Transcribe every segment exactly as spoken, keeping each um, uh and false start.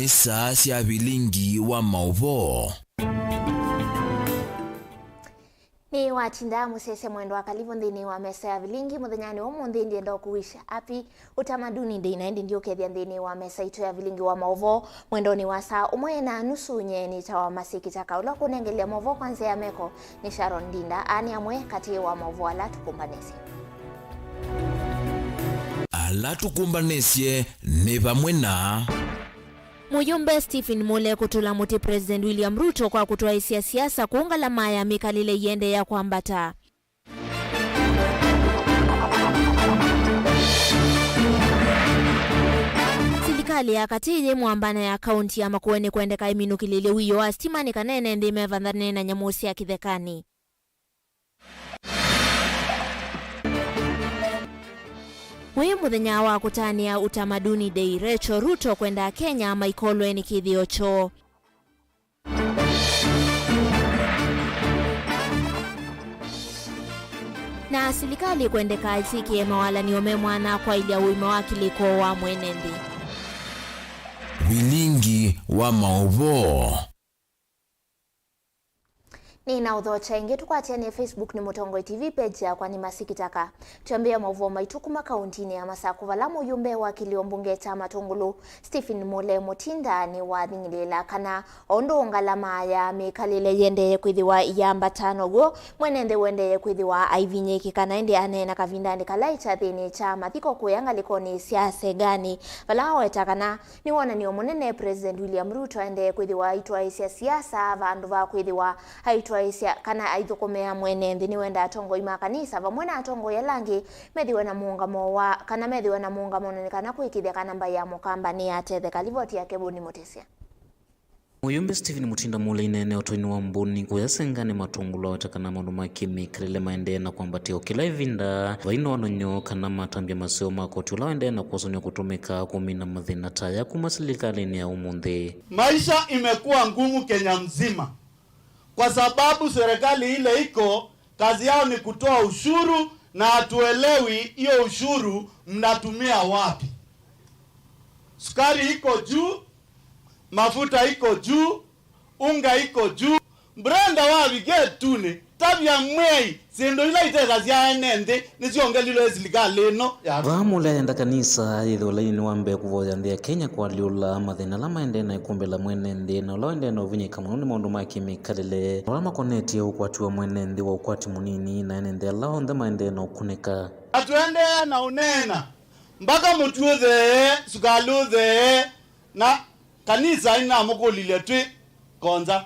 Saa sya vilingi wa maũvoo. Nĩ watinda mũsese mwendwa Kalivo nthĩnĩ wa mesa ya vilingi mũthenyanĩ wa ũmũnthĩ. Ndienda ũkũwisha happy Utamaduni Day, na ĩndĩ ndiũkethya nthĩnĩ wa mesa itũ ya vilingi wa maũvoo mwendonĩ wa saa ũmwe na nusu. Nye nĩtawa Masĩ Kĩtaka, ũla ũkũnengelea maũvoo kwa nzĩa ya meko nĩ Sharon Ndinda. Aa nĩ amwe katĩ wa maũvoo ala tũkũmbanĩsye. Ala tũkũmbanĩsye nĩ vamwe na. Mũyũmbe Stephen Mule kũtũla mũtĩ President William Ruto kwa kũtwaĩsya siasa kũũ ngalama ya mĩkalĩle ĩendeea kwambata. Silikalĩ ya katĩ yĩ Mwambana ya kaunti ya Makueni kwendeka ĩminũkĩlĩlye wiio wa sitima nĩ kana ene nthĩ mevathane na nyamũ sya kĩthekanĩ. Wĩ mũthenya wa kũtanĩa Utamaduni Day, Rachel Ruto kwenda Akenya maikolwe nĩ kĩthĩo kyoo. Na silikalĩ kwendeka ĩtĩkĩe mawalany'o me mwanya kwaĩlya ũima wa kĩlĩko wa mwene nthĩ. Vilingi wa maũvoo. Nĩnaũthokya ĩngĩ, tũkwatĩanĩe Facebook nĩ Mũtongoi T V, page yakwa nĩ Masĩ Kĩtaka. Twĩambĩĩa maũvoo maitũ kuma kauntinĩ ya Masakũ, vala mũyũmbe wa kĩlĩo mbunge kya Matũngũlũ, Stephen Mule Mũtinda, nĩwathing'ĩlĩĩla kana o ũndũ ngalama ya mĩkalĩle yĩendee kwĩthĩwa ĩyambata, now'o mwene nthĩ ũendee kwĩthĩwa aivinyĩĩkĩka. Na ĩndĩ aneena kavindanĩ kala kyathĩnĩ kya mathiko kũya ngalĩkonĩ sya Segani, vala aweta kana nĩ wonany'o mũnene President William Ruto aendee kwĩthĩwa aitwaĩĩsya siasa vandũ va kwĩthĩwa aitwaĩĩsya kana aithũkũmĩa mwene nthĩ. Nĩwenda atongoi ma kanisa vamwe na atongoi ala angĩ methĩwe na mũũngamo wa, kana methĩwe na mũũngamo nĩ kana kũĩkĩĩthya kana mbaĩ ya Mũkamba nĩyatetheka. Livoti ya Kevoni Mũtĩsya. Mũyũmbe Stephen Mũtinda Mule aineena ũtũinĩ wa mbũni kũya Senganĩ Matũngũlũ aweta kana maũndũ ma kĩmĩkalĩle maendee na kwambatĩa o kĩla ĩvinda, vai na wonany'o kana matambya maseo ma koti ũla waendee na kwosany'a kũtũmĩka kũmina mathĩna ta aya kuma silikalĩnĩ ya ũmũnthĩ. Maisha imekuwa ngumu Kenya mzima kwa sababu serikali ile iko, kazi yao ni kutoa ushuru na hatuelewi hiyo ushuru mnatumia wapi. Sukari iko juu, mafuta iko juu, unga iko juu. Brenda wa Vigetunĩ, tavya Mwei, syĩndũ ila itethasya ene nthĩ nĩsyongelilwe silikalĩ ĩno ya. Vaa Mule ayenda kanisa yĩthĩwe lainĩ wa mbee kũvoya nthĩ ya Kenya kũalyũla mathĩna ala maendee na ĩkũmbĩla mwene nthĩ na ũla ũendee na ũvinyĩka mũno nĩ maũndũ ma kĩmĩkalĩle, ala makonetye ũkwati wa mwene nthĩ wa ũkwati mũnini na ene nthĩ ala onthe maendee na ũkunĩka. Na tũendee na ũneena mpaka mũtu ũthee, sukalĩ ũthee, na kanisa nĩnamũkũlilye twĩ konza.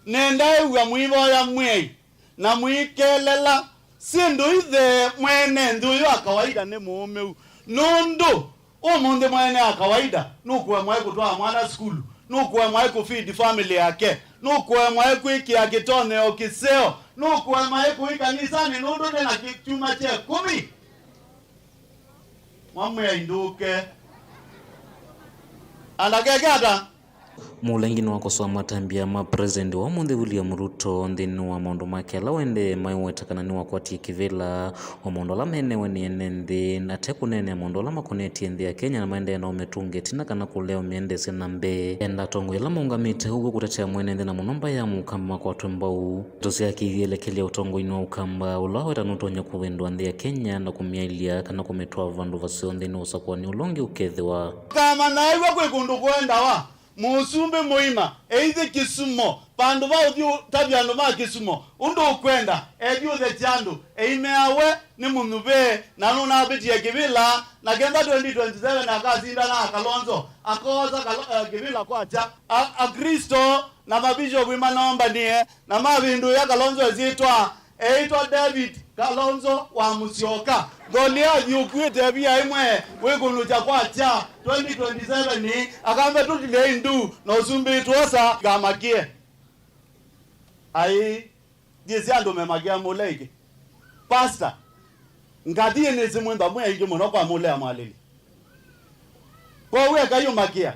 Nenda ĩw'a mũivoya Mwei na mũikelela syĩndũ ithee mwene nthĩ ũyũ wa kawaida nĩ mũũmĩu. Nũndũ ũmũnthĩ mwene wa kawaida nũkũemwa ĩ kũtwaa mwana sukulu, nũkũemwa ĩ kũfeed family yake, nũkũemwa ĩ kwĩkĩa kĩtonyeo kĩseo, nũkũemwa ĩ kũi kanisanĩ nũndũ nĩ na kĩ-, kyuma kya ĩkũmi. Mwamwĩa indũke. Andakeke ata? Mule ĩngĩ nĩwakosoa matambya ma President wa ũmũnthĩ William Ruto nthĩnĩ wa maũndũ make ala ũendee maiweta kana nĩwakwatie kĩvĩla, o maũndũ ala menewe nĩ ene nthĩ, na te kũneenea maũndũ ala makonetye nthĩ ya Kenya na maendee na ũmĩtũnga ĩtina kana kũlea ũmĩendeesya na mbee. Enda atongoi ala maũngamĩte ũw'o kũtetea mwene nthĩ na mũno mbaĩ ya Mũkamba makwatwe mbau. Ndeto syake ithi elekelya ũtongoinĩ wa Ũkamba, ũla waweta nũtonya kũvĩndũa nthĩ ya Kenya na kũmyaĩlya kana kũmĩtwaa vandũ vaseo nthĩnĩ wa ũsakũani ũla ũngĩ ũkethĩwa. Kama naĩw'a kwĩ kũndũ kũendawa, mũsumbĩ mũima, eithi Kisumo, vandũ va ũthi ũtavya andũ ma Kisumo ũndũ ũkwenda, ethi ũthekya andũ, eimea we nĩ mũnyuvĩe, na nũnavĩtie kĩvĩla, na kenda twenty twenty-seven akasinda na Kalonzo, akoosa Kalo-, eh, kĩvĩla kwakya. A-, Akristo na mabishopu manombanie, na mavĩndũĩa Kalonzo ĩsyĩtwa, eĩtwa David Kalonzo wa Mũsyoka. Goliathi ũkuĩte ĩvia ĩmwe wĩkũnũkya kwakya twenty twenty-seven, akambe tũtilei ndu na ũsumbĩ twosa kamakie. Ai, ndiĩsĩ andũ memakĩa Mule ĩngĩ. Pastor, ngathi nĩsĩ mwĩmba mwĩ aingĩ mũno kwa Mule amwalĩli. Kwoou ekai ũmakĩa.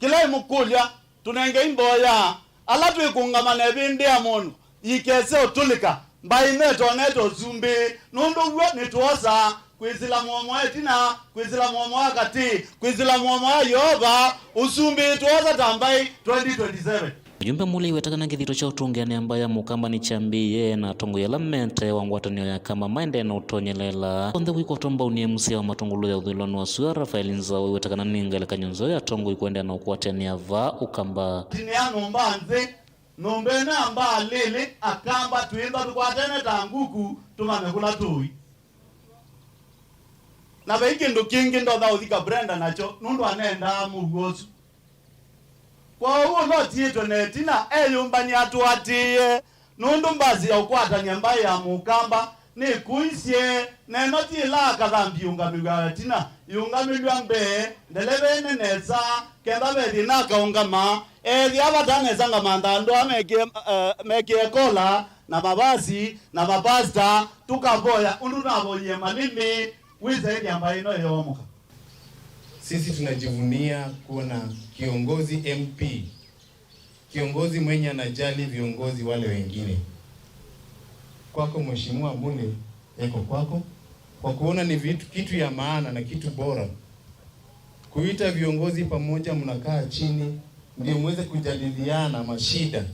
Kĩla ĩmũkũlya, tũnengei mboya. Ala twĩkũngama na ĩvĩndĩ ya mũndũ yikese ũtũlĩka, mbaĩ ĩno ĩtonete ũsumbĩ, nũndũ w'o nĩtwosaa Kwĩsĩla mũomo wa ĩtina, kwĩsĩla mũomo wa katĩ, kwĩsĩla mũomo wa Yeova, ũsumbĩ twosa ta mbaĩ twenty twenty-seven. Mũyũmbe Mũlei wetakana kĩthito kya ũtũngĩanĩa mbaĩ ya Mũkamba nĩkyambĩĩe, na atongoi ala mete wa ngwatanĩo ya Kamba maendee na ũtonyelela onthe wĩkwatwa mbau nĩ M C A wa Matũngũlũ ya ũthũĩlonĩ wa sua, Raphael Nzau, wetakana nĩ ngelekany'o nzeo ya atongoi kũendeea na ũkwatanĩa vaa Ũkamba. Tinĩa nyũmba nzĩ, nyũmba ĩno ya mbaalĩlĩ, Akamba twĩntha tũkwatene ta nguku, tũmanye kũla tũĩ. Na vai kĩndũ kĩngĩ ndonya ũthika Brenda nakyo, nũndũ anendaa mũuo ũsu. Kwoou ũla ũtiĩtwe na ĩtina eyũmbany'a atũatĩĩe, nũndũ mbasi ya ũkwatany'a mbaĩ ya Mũkamba nĩkũisye, na ĩno ti ĩla akathambya ĩũngamĩw'a ĩtina, yĩũngamĩlw'a mbee, ndeleveni nesa, kenda ve thĩna akaũngama, ethĩa vata nesa ngamantha andũ aa mekĩe, eh, mekĩe kola, na mavasi, na mapasta, tũkavoya ũndũ navoyie malĩlĩ, wĩsaĩthya mbaĩ ĩno ĩyoomoka. Sisi tunajivunia kuwa na kiongozi M P, kiongozi mwenye anajali viongozi wale wengine. Kwako Mheshimiwa Mule, eko kwako, kwa kuona ni vitu, kitu ya maana na kitu bora. Kuita viongozi pamoja, mnakaa chini, ndio muweze kujadiliana mashida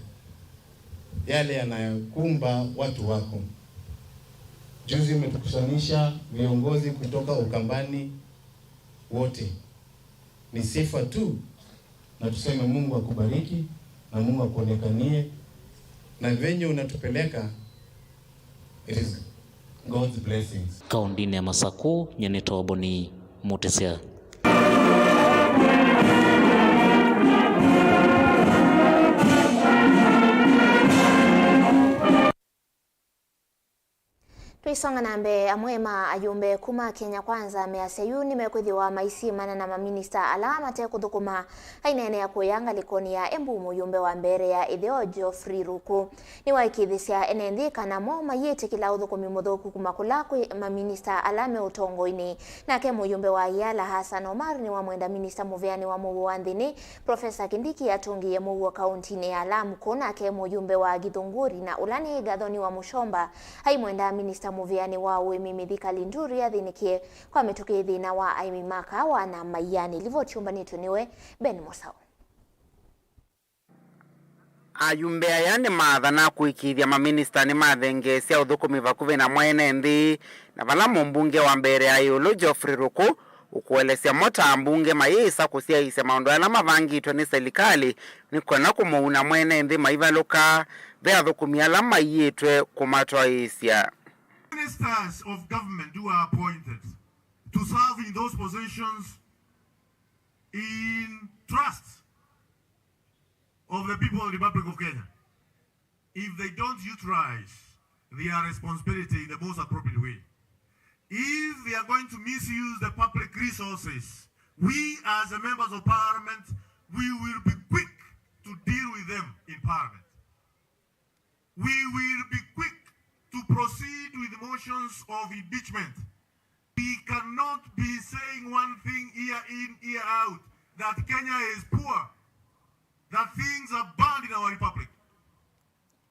yale yanayokumba watu wako. Juzi umetukutanisha viongozi kutoka Ukambani wote. Ni sifa tu, na tuseme Mungu akubariki na Mungu akuonekanie, na venye unatupeleka, it is God's blessings. Kaũndĩnĩ ya Masakũ, nyie nĩtawa Boni Mũtĩsya. Tũisonga na mbee, amwe ma ayumbe kuma Kenya Kwanza measya yu nĩmekwĩthĩwa maisyĩmana na maminista ala mate kũthũkũma. Aineenea kũya ngalĩkonĩ ya Embu, mũyumbe wa mbere ya ĩtheo Geoffrey Ruku nĩwaĩkĩĩthĩsya ene nthĩ kana mo mayĩtĩkĩla ũthũkũmi mũthũku kuma kũla kwĩ maminista ala me ũtongoinĩ. Nake mũyumbe wa Iala Hassan Omar nĩwamwenda minista mũveani wa mũuo wa nthĩnĩ Profesa Kindiki atũngĩĩe mũuo kaũntinĩ ya Lamu, kũu nake mũyumbe wa Githunguri na ũla nĩ Gathoni wa Mũshomba aimwenda minista mũveani wa ũĩmi Mithika Linturi athĩnĩkĩe kwa mĩtũkĩ thĩna wa aĩmi ma kaawa na maiani. Livoti yũmbanĩtw'e nĩwe Ben Mũsaũ. Ayumbe aya nĩmaathana kũĩkĩĩthya maminista nĩmathengeesya ũthũkũmi vakuvĩ na mwene nthĩ, na vala mũmbunge wa mbere ya ĩũlũ Geoffrey Ruku ũkũelesya mo ta ambunge mayĩsa kũsyaĩĩsya maũndũ ala mavangĩtwe nĩ silikalĩ nĩ kwenda kũmũuna mwene nthĩ maivalũka ve athũkũmi ala maiĩtwe kũmatwaĩĩsya. Ministers of government who are appointed to serve in those positions in trust of the people of the Republic of Kenya, if they don't utilize their responsibility in the most appropriate way, if they are going to misuse the public resources, we as the members of parliament, we will be quick to deal with them in parliament. We will be quick to proceed with motions of impeachment. We cannot be saying one thing year in, year out, that Kenya is poor, that things are bad in our republic.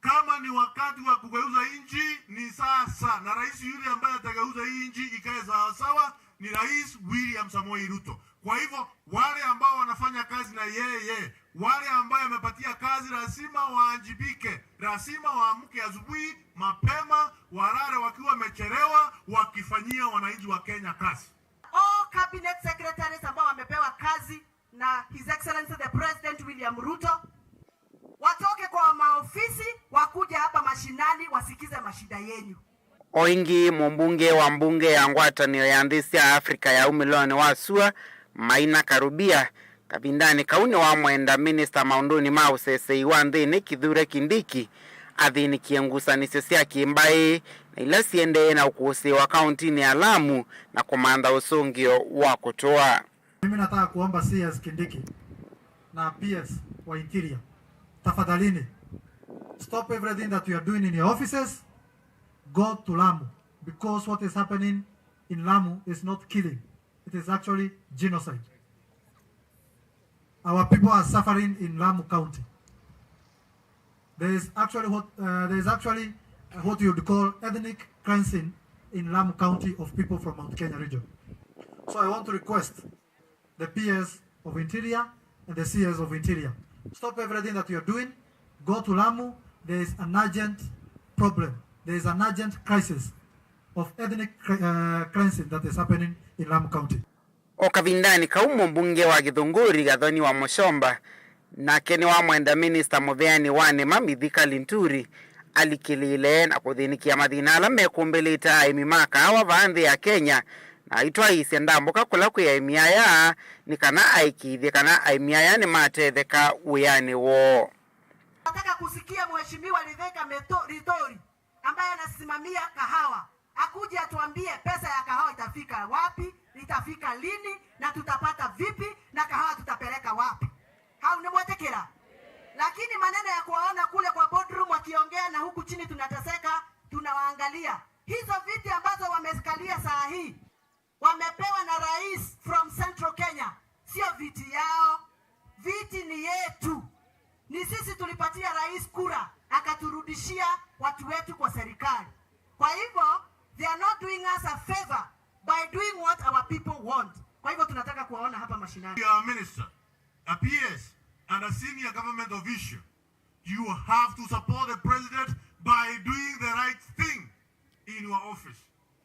Kama ni wakati wa kugeuza nchi, ni sasa, na rais yule ambaye atageuza hii nchi ikae sawasawa ni Rais William Samoei Ruto. Kwa hivyo, wale ambao wanafanya kazi na yeye, wale ambayo amepatia kazi, lazima waajibike, lazima waamke asubuhi mapema, walale wakiwa wamechelewa, wakifanyia wananchi wa Kenya kazi. All cabinet secretaries ambao wamepewa kazi na His Excellency the President William Ruto, watoke kwa maofisi, wakuje hapa mashinani, wasikize mashida yenyu. O ĩngĩ, mũmbunge wa mbunge ya ngwatanĩo ya nthĩ sya Africa ya umĩlonĩ wa sua, Maina Karubia, kavindanĩ kau nĩwamwenda minista maũndũnĩ ma ũsesei wa nthĩnĩ Kithure Kindiki athĩnĩkĩe ngusanĩsyo sya kĩmbaĩ na ila siendee na ũkũsĩĩwa kaũntinĩ ya Lamu na kũmantha ũsũngĩo wa kũtũa. Mimi nataka kuomba C S Kindiki na P S wa Interior, tafadhalini, stop everything that you are doing in your offices, go to Lamu, because what is happening in Lamu is not killing, it is actually genocide. Our people are suffering in Lamu County. There is actually what, uh, there is actually, uh, what you would call ethnic cleansing in Lamu County of people from Mount Kenya region. So I want to request the P As of Interior and the C As of Interior, stop everything that you are doing, go to Lamu. There is an urgent problem. There is an urgent crisis of ethnic cri- uh, cleansing that is happening in Lamu County. O kavindanĩ kau, mũmbunge wa Gĩthũngũri Gathoni wa Mũchomba nake nĩwamwenda minista mũveani wa nĩma Mithika Linturi alikĩlĩĩle na kũthĩnĩkĩa mathĩna ala mekũmbĩlĩte aĩmi ma kaawa vaa nthĩ ya Kenya, na aitwaĩĩsya ndambũka kũla kwĩ aĩmi aya nĩ kana aĩkĩĩthye kana aĩmi aya nĩmatetheka wĩanĩ woo. Nataka kusikia Mheshimiwa Ridheka Meto- Ritori ambaye anasimamia kahawa akuje atuambie pesa ya kahawa itafika wapi, itafika lini, na tutapata vipi, na kahawa tutapeleka wapi? Hau nĩ mwetĩkĩra? Lakini maneno ya kuwaona kule kwa boardroom wakiongea na huku chini tunateseka, tunawaangalia. Hizo viti ambazo wamekalia saa hii wamepewa na rais from Central Kenya, sio viti yao. Viti ni yetu. Ni sisi tulipatia rais kura, akaturudishia watu wetu kwa serikali. Kwa hivyo, they are not doing us a favor by doing what our people want. Kwa hivyo, tunataka kuwaona hapa mashinani. Your minister, a P S, and a senior government official, you have to support the president by doing the right thing in your office,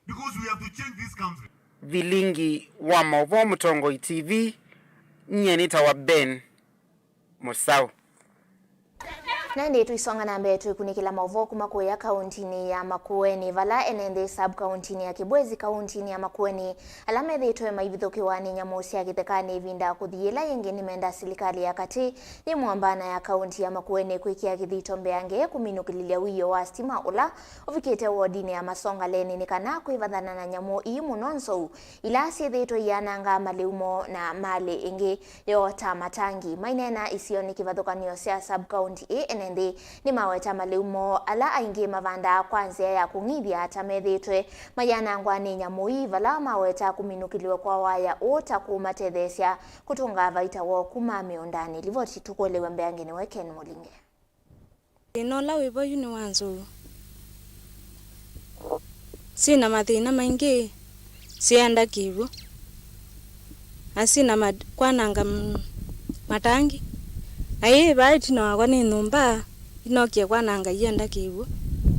because we have to change this country. Vilingi wa maũvoo, Mũtongoi T V, nyie nĩtawa Ben Mũsaũ. Na ĩndĩ tũisonga na mbee, twĩkunĩkĩla maũvoo kuma kũya kauntinĩ ya Makueni, vala ene nthĩ sub kauntinĩ ya Kibwezi kauntinĩ ya Makueni, ala methĩĩtwe maivithũkĩwa nĩ nyamũ sya kĩthekanĩ ĩvinda kũthi yĩla yĩngĩ nĩmenda silikalĩ ya katĩ yĩ Mwambana ya kaunti ya Makueni kwĩkĩa kĩthito mbeange kũminũkĩlĩlya wiio wa sitima ũla ũvikĩte wodinĩ ya Masongaleni nĩ kana kwĩvathana na nyamũ ii mũno nzou ila syĩthĩĩtwe iyananga malĩu moo na malĩ ĩngĩ yoo ta matangi. Maineena isionĩ kĩvathũkany'o sya sub-county ĩ ene nthĩ, nĩmaweta malĩu moo ala aingĩ mavandaa kwa nzĩa ya kũng'ithya ta methĩĩtwe mayanangwa nĩ nyamũ ii, vala maweta kũminũkĩlĩwe kwa waya ũũ ta kũmatetheesya kũtũnga vaita woo kuma mĩũndanĩ. Livoti tũkũelewa mbeange nĩwe Ken Mũlinge. Thĩna ũla wĩ vo yu nĩ wa nzou. Syĩ na mathĩna maingĩ, syĩenda kĩw'ũ, na syĩ na ma-, kwananga m-, matangi. Na yĩĩ vaa ĩtina wakwa nĩ nyũmba, inokie kwananga ienda kĩw'ũ.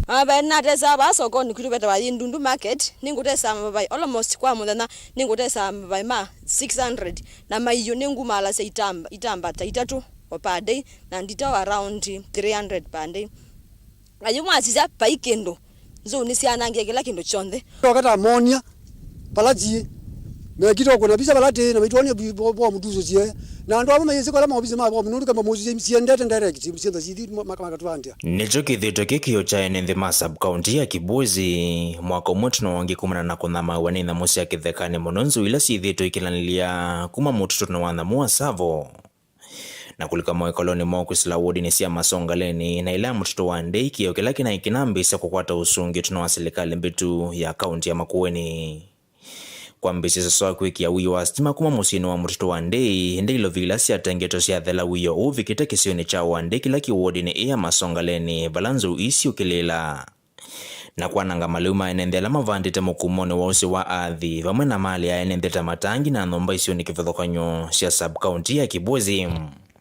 Mavaĩ natesaa vaa sokonĩ kwitũ vetawa Yindundu Market, nĩngũtesaa mavaĩ almost kwa mũthenya, nĩngũtesaa mavaĩ ma six hundred, na maiũ nĩngumaalasya itamba, itamba ta itatũ o per day, na nditao around three hundred per day. Na yu mwasisya, vai kĩndũ, nzou nĩsyanangie kĩla kĩndũ kyonthe. Toka tamonia vala tiĩ, mekita ũkũna visa vala tĩĩ, na maitwonia vi-, vo, vo mũtusũsye. Na andũ amwe mayĩsĩ kũla maovisi ma vo mũnũndũ kamba mũsũsye siendete direct, sienda sithi ma-, maka-, makatũandĩa. Nĩkyo kĩthĩtwe kĩkĩo kya ene nthĩ ma sub-county ya Kibwezi, mwaka ũmwe tũno wangĩ kumana na kũthamawa nĩ nyamũ sya kĩthekanĩ mũno nzou ila syĩthĩtwe ikĩlanĩlya kuma mũtũtũnĩ wa nyamũ wa Tsavo na kũlika mawĩkalonĩ moo kwĩsĩla wodinĩ sya Masongaleni na ila ya mũtũtũ wa Ndei, kĩo kĩla kĩnaĩ kĩnambĩĩsya kũkwata ũsũngĩo tũno wa silikalĩ mbĩtu ya kaunti ya Makueni. Kwambĩĩsya sasa wa kwĩkĩa wiio wa sitima kuma mũsyĩnĩ wa mũtũtũ wa Ndei, ĩndĩ ilovi ila syatengetwe syathela wiio ũũ ũvikĩte kĩsionĩ kya Wandei kĩla kĩ wodinĩ ĩ ya Masongaleni, vala nzou ii syũkĩlĩĩla na kwananga malĩu ma ene nthĩ ala mavandĩte mũkumonĩ wa ũsĩ wa athi, vamwe na malĩ ya ene nthĩ ta matangi na nyũmba isionĩ kĩvathũkany'o sya sub-county ya Kibwezi.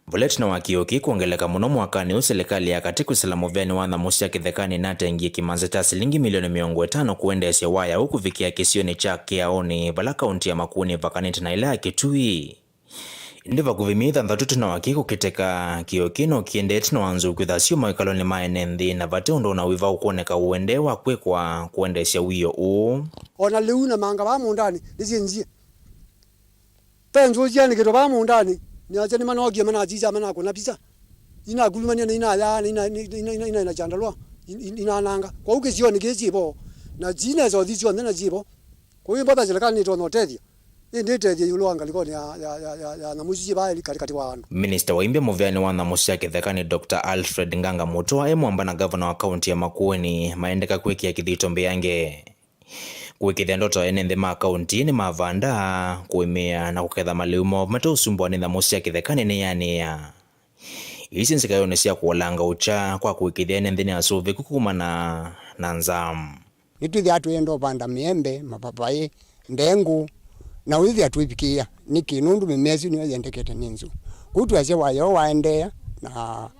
Vala ĩtina wa kĩo kĩĩ kwongeleka mũno mwakanĩ ũũ, silikalĩ ya katĩ kwĩsĩla mũveanĩ wa nyamũ sya kĩthekanĩ natengie kĩmanza kya silingi milioni mĩongo ĩtano kũendeesya waya ũũ kũvikĩa kĩsionĩ kya Kĩaũnĩ, vala kaunti ya Makueni ĩvakanĩte na ĩla ya Kitui. Ĩndĩ vakuvĩ myei thanthatũ ĩtina wa kĩĩ kũkĩteka, kĩo kĩĩ no kĩendee ĩtina wa nzou kwĩtha syuma mawĩkalonĩ ma ene nthĩ, na vate ũndũ o na wĩva ũkwoneka ũendee wa kwĩkwa kũendeesya wiio ũũ. O na lĩu na manga vaa mũũndanĩ nĩsyĩnzie. Ve nzou syaanĩkĩtwe vaa mũũndanĩ, nĩasya nĩmanookie manasisya manakũna visa. Inakulumany'a na inayaa na ina, ina, ina, ina, ina kyandarũa, in-, in-, inananga. Kwoou kĩsionĩ kĩĩ syĩ vo, na syinesa ũthi syonthe na syĩ vo. Kwoou ĩmbo ta silikalĩ nĩtonya ũtethya, ĩndĩ ĩtethye ĩũlũ wa ngalĩkonĩ ya, ya, ya, ya, ya nyamũ isu syĩ vaa katĩkatĩ wa andũ. Minista wa imbya mũveanĩ wa nyamũ sya kĩthekanĩ, Doctor Alfred Nganga Mũtwa, e mwamba na ngavana wa kaunti ya Makueni, maendeka kwĩkĩa kĩthito mbeange. Kũĩkĩĩthya ndoto ya ene nthĩ ma kaunti nĩ mavanda, kũĩmĩa na kũketha malĩu moo mate ũsumbwa nĩ nyamũ sya kĩthekanĩ nĩyanĩĩa. Ii syĩ nzĩkaĩonĩ sya kũolanga ũkya kwa kũĩkĩĩthya ene nthĩ nĩ asũvĩku kumana na nzaa. Nĩtwĩthĩawa twĩenda ũvanda mĩembe, mapapaĩ, ndengũ, na ũyĩthĩa twĩvikĩĩa. Nĩkĩ? Nũndũ mĩmea ĩsu nĩyo yendekete nĩ nzou. Kwoou twasya wayo waendeea, na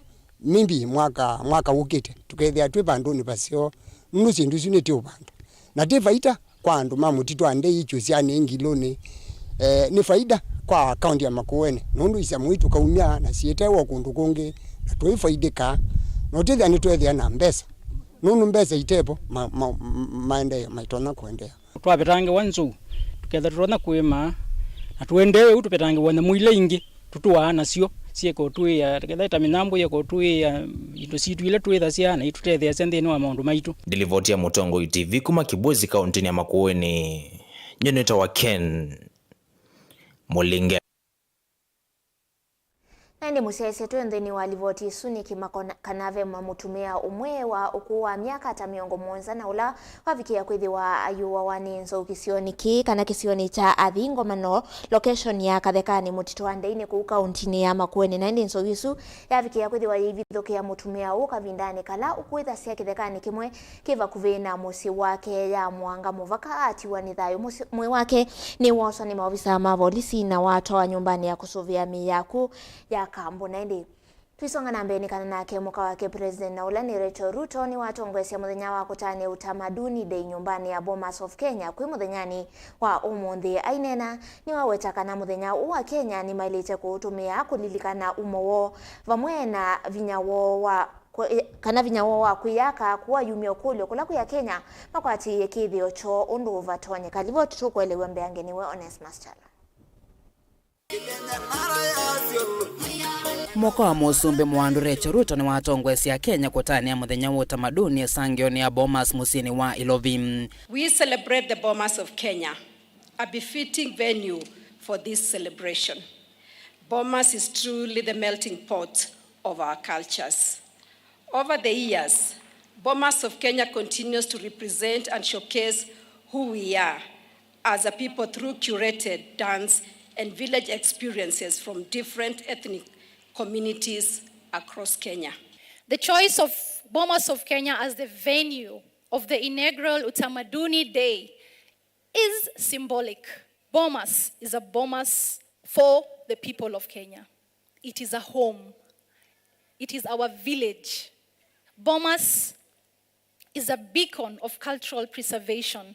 maybe mwaka, mwaka ũkĩte, tũkethĩa twĩ vandũnĩ vaseo, nũndũ syĩndũ isu nĩtũũvanda. Na ti vaita kwa andũ ma mũtitũ, andei ikyũ sya nĩ ngilũnĩ, eh, nĩ faida kwa kaunti ya Makueni, nũndũ isamũ ii tũkaumya na syĩtewa kũndũ kũngĩ, na tũifaidĩka, na ũtĩthĩa nĩtweethĩa na mbesa, nũndũ mbesa itevo, ma, ma, maendeeo maitonya kũendeea. Twavetangĩwa nzou, tũketha tũtonya kũĩma, na tũendee ũu tũvetangĩwa nyamũ ila ingĩ tũtũaa nasyo, syĩka ũtũĩa, ketha ta mĩnyambũ yĩka ũtũĩa, indo sitũ ila twĩthasya na itũtetheeasya nthĩnĩ wa maũndũ maitũ. Ndilivoti ya Mũtongoi T V kuma Kibwezi, kaũntĩnĩ ya Makueni, nyie nĩtawa Ken Mũlinge. Na ĩndĩ mũsyaĩĩsya twĩ nthĩnĩ wa livoti ĩsu, nĩ kĩmako na-, kana ve ma-, mũtumĩa ũmwe wa ũkũũ wa myaka ta mĩongo mũonza na ũla wavikĩa kwĩthĩwa ayũawa nĩ nzou kĩsionĩ kĩĩ, kana kĩsionĩ kya Athi Ngomano, location ya Kathekanĩ, mũtitũ wa Ndeinĩ, kũu kauntinĩ ya Makueni. Na ĩndĩ nzou ĩsu yavikĩa kwĩthĩwa yĩivithũkĩa mũtumĩa ũũ kavindanĩ kala ũkwĩthasya kĩthekanĩ kĩmwe kĩ vakuvĩ na mũsyĩ wake ya Mũanga Mũvaka atiwa nĩ thayũ. Mũsyĩ, mwĩĩ wake nĩwooswa nĩ maovisaa ma volisi na watwawa nyũmbanĩ ya kũsũvĩa mĩĩ ya kw'o ya Kambo. Na ĩndĩ tũisonga na mbee, nĩ kana nake mũka wake President na ũla nĩ Rachel Ruto nĩwatongoesya mũthenya wa kũtanĩa Utamaduni Day nyũmbanĩ ya Bomas of Kenya kwĩ mũthenyanĩ wa ũmũnthĩ. Aineena, nĩwaweta kana mũthenya ũũ Akenya nĩmaĩlĩte kũũtũmĩa kũlilikana umo woo vamwe na vinya woo wa kũ-, kana vinya woo wa kwĩyaka kũayumya ũkũlyo kũla kwĩ Akenya makwatĩĩe kĩthĩo kyoo ũndũ ũvatonyeka. Livoti tũkũelew'a mbeange nĩwe Onesmus Chala. Mũka wa Mũsumbĩ Mũandũ Rachel Ruto nĩwatongoesye Akenya kũtanĩa mũthenya wa ũtamaduni ĩsangĩonĩ ya Bomas mũsyĩnĩ wa Ilovi. We celebrate the Bomas of Kenya, a befitting venue for this celebration. Bomas is truly the melting pot of our cultures. Over the years, Bomas of Kenya continues to represent and showcase who we are as a people through curated dance and village experiences from different ethnic communities across Kenya. The choice of Bomas of Kenya as the venue of the inaugural Utamaduni Day is symbolic. Bomas is a Bomas for the people of Kenya. It is a home. It is our village. Bomas is a beacon of cultural preservation.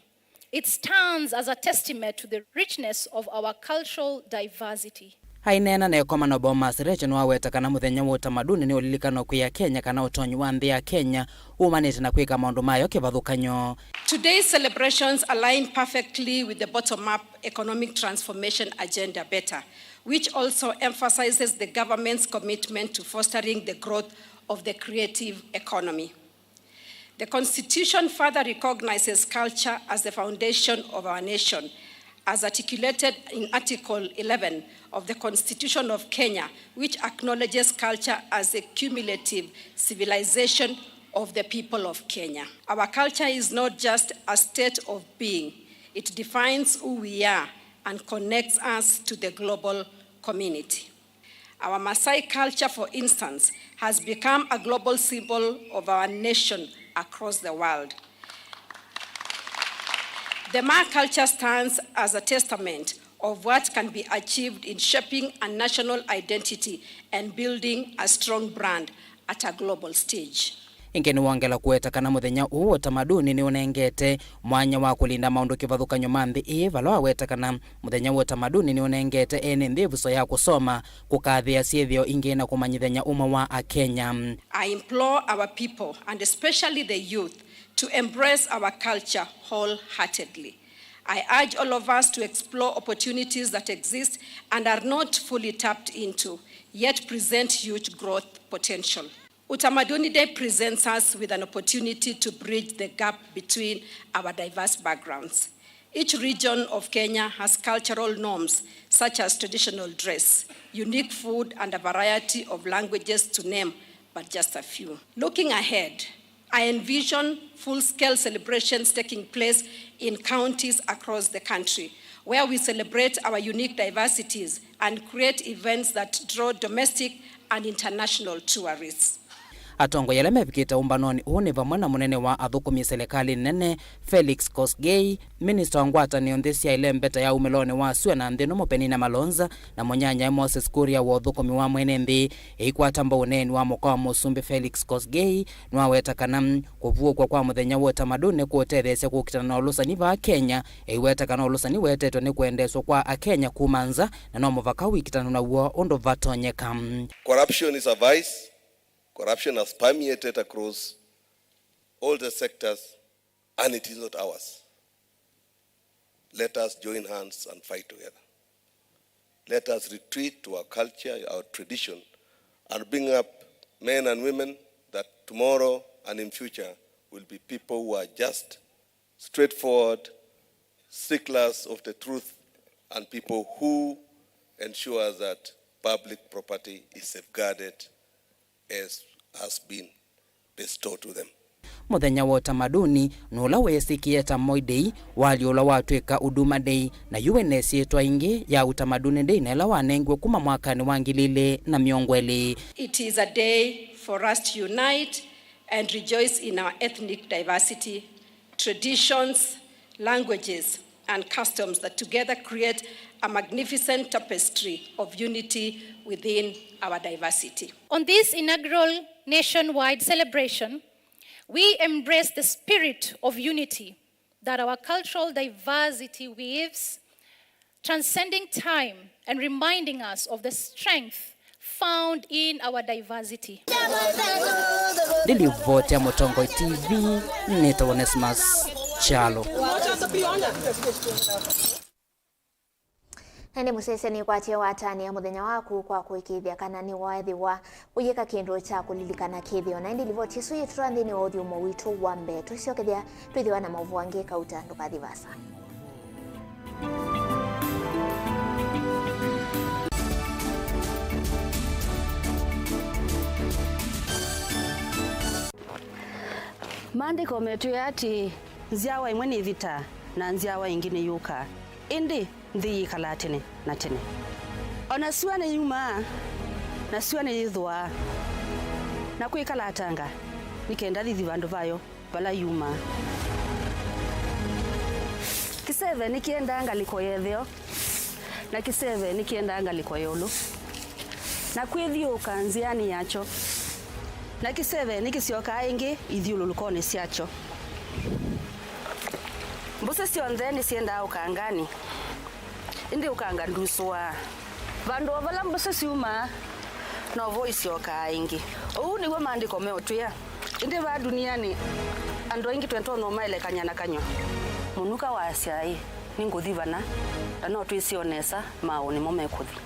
It stands as a testament to the richness of our cultural diversity. Aineena na ĩkomano, Bomas Rachel nĩwaweta kana mũthenya wa ũtamaduni nĩ ũlilikano kwĩ Akenya kana ũtonyi wa nthĩ ya Kenya wumanĩte na kwĩka maũndũ mayo kĩvathũkany'o. Today's celebrations align perfectly with the bottom-up economic transformation agenda, better, which also emphasizes the government's commitment to fostering the growth of the creative economy. The Constitution further recognizes culture as the foundation of our nation, as articulated in Article eleven of the Constitution of Kenya, which acknowledges culture as a cumulative civilization of the people of Kenya. Our culture is not just a state of being, it defines who we are and connects us to the global community. Our Maasai culture, for instance, has become a global symbol of our nation across the world. The Maa culture stands as a testament of what can be achieved in shaping a national identity and building a strong brand at a global stage. Ĩngĩ nĩwongela kũweta kana mũthenya ũũ wa ũtamaduni nĩũnengete mwanya wa kũlinda maũndũ kĩvathũkany'o ma nthĩ ĩĩ, vala waweta kana mũthenya wa ũtamaduni nĩũnengete ene nthĩ ĩvuso ya kũsoma, kũkathĩĩa syĩthĩo ingĩ na kũmanyĩthany'a ũmwe wa Akenya. I implore our people, and especially the youth, to embrace our culture wholeheartedly. I urge all of us to explore opportunities that exist and are not fully tapped into, yet present huge growth potential. Utamaduni Day presents us with an opportunity to bridge the gap between our diverse backgrounds. Each region of Kenya has cultural norms such as traditional dress, unique food, and a variety of languages, to name but just a few. Looking ahead, I envision full-scale celebrations taking place in counties across the country, where we celebrate our unique diversities and create events that draw domestic and international tourists. Atongoi ala mevikĩte ũmbanonĩ ũũ nĩ vamwe na mũnene wa athũkũmi silikalĩnĩ nene, Felix Kosgei, minista wa ngwatanĩo nthĩ sya ĩlembeta ya umĩlonĩ wa sua na nthĩ nũmũ, Penina Malonza, na mũnyanyae Moses Kuria wa ũthũkũmi wa mwene nthĩ. Eikwata mbau ũneeni wa mũka wa Mũsumbĩ Felix Kosgei, nĩwaweta kana kũvuũkw'a kwa mũthenya wa ũtamaduni nĩkũũtetheesya kũkitana na ũlũsani vaa Kenya, eiweta kana ũlũsani wetetwe nĩ kwendeeswa kwa Akenya kuma nza, na no mũvaka ũikitanwa naw'o ũndũ vatonyeka. Corruption is a vice. Corruption has permeated across all the sectors, and it is not ours. Let us join hands and fight together. Let us retreat to our culture, our tradition, and bring up men and women that tomorrow and in future will be people who are just, straightforward, seekers of the truth, and people who ensure that public property is safeguarded as has been bestowed to them. Mũthenya wa ũtamaduni nĩ ũla weesĩkĩe ta Moi Day, walyũlwa watw'ĩka Huduma Day, na yu wĩ na ĩsyĩtwa ĩngĩ ya Utamaduni Day, na ĩla wanengiwe kuma mwakanĩ wa ngili ilĩ na mĩongo ĩlĩ. It is a day for us to unite and rejoice in our ethnic diversity, traditions, languages, and customs that together create a magnificent tapestry of unity within our diversity. On this inaugural nationwide celebration, we embrace the spirit of unity that our cultural diversity weaves, transcending time and reminding us of the strength found in our diversity. Ndilivoti ya Mũtongoi T V, nĩtawa Onesmus Kyalo. Ĩndĩ mũsyaĩĩsya nĩkwatie watanĩa mũthenya waku kwa kũĩkĩĩthya kana nĩweethĩwa ũyĩka kĩndũ kya kũlilikana kĩthĩo. Na ĩndĩ livoti ĩsu yĩtũtwaa nthĩnĩ wa ũthyũmũo witũ wa mbee. Tũisyookethya twĩthĩwa na maũvoo angĩ kauta, ndũkathi vaasa. Maandĩko metwĩe atĩĩ, nzyawa ĩmwe nĩyĩvitaa, na nzyawa ĩngĩ nĩyũkaa, ĩndĩ nthĩ yĩkalaa tene na tene. O na syũa nĩyumaa, na syũa nĩyĩthũaa, na kwĩkala atanga, nĩ kenda thithi vandũ vayo vala yumaa. Kĩseve nĩkĩendaa ngalĩko ya ĩtheo, na kĩseve nĩkĩendaa ngalĩko ya ĩũlũ, na kwĩthyũũka nzĩanĩ yakyo, na kĩseve nĩkĩsyokaa ĩngĩ ithyũlũlũkonĩ syakyo. Mbũsĩ syonthe nĩsyendaa ũkanganĩ, ĩndĩ ũkanga ndusũaa. Vandũ o vala mbũsĩ syumaa, novo isyokaa ĩngĩ. Ũu nĩw'o maandĩko meũtwĩa. Ĩndĩ vaa dunianĩ, andũ aingĩ twĩtonya ũmaelekany'a na kanyw'a. Mũnuka waasya, ĩ, nĩngũthi vana, na no twĩsĩ o nesa maaũ nĩmo mekũthi.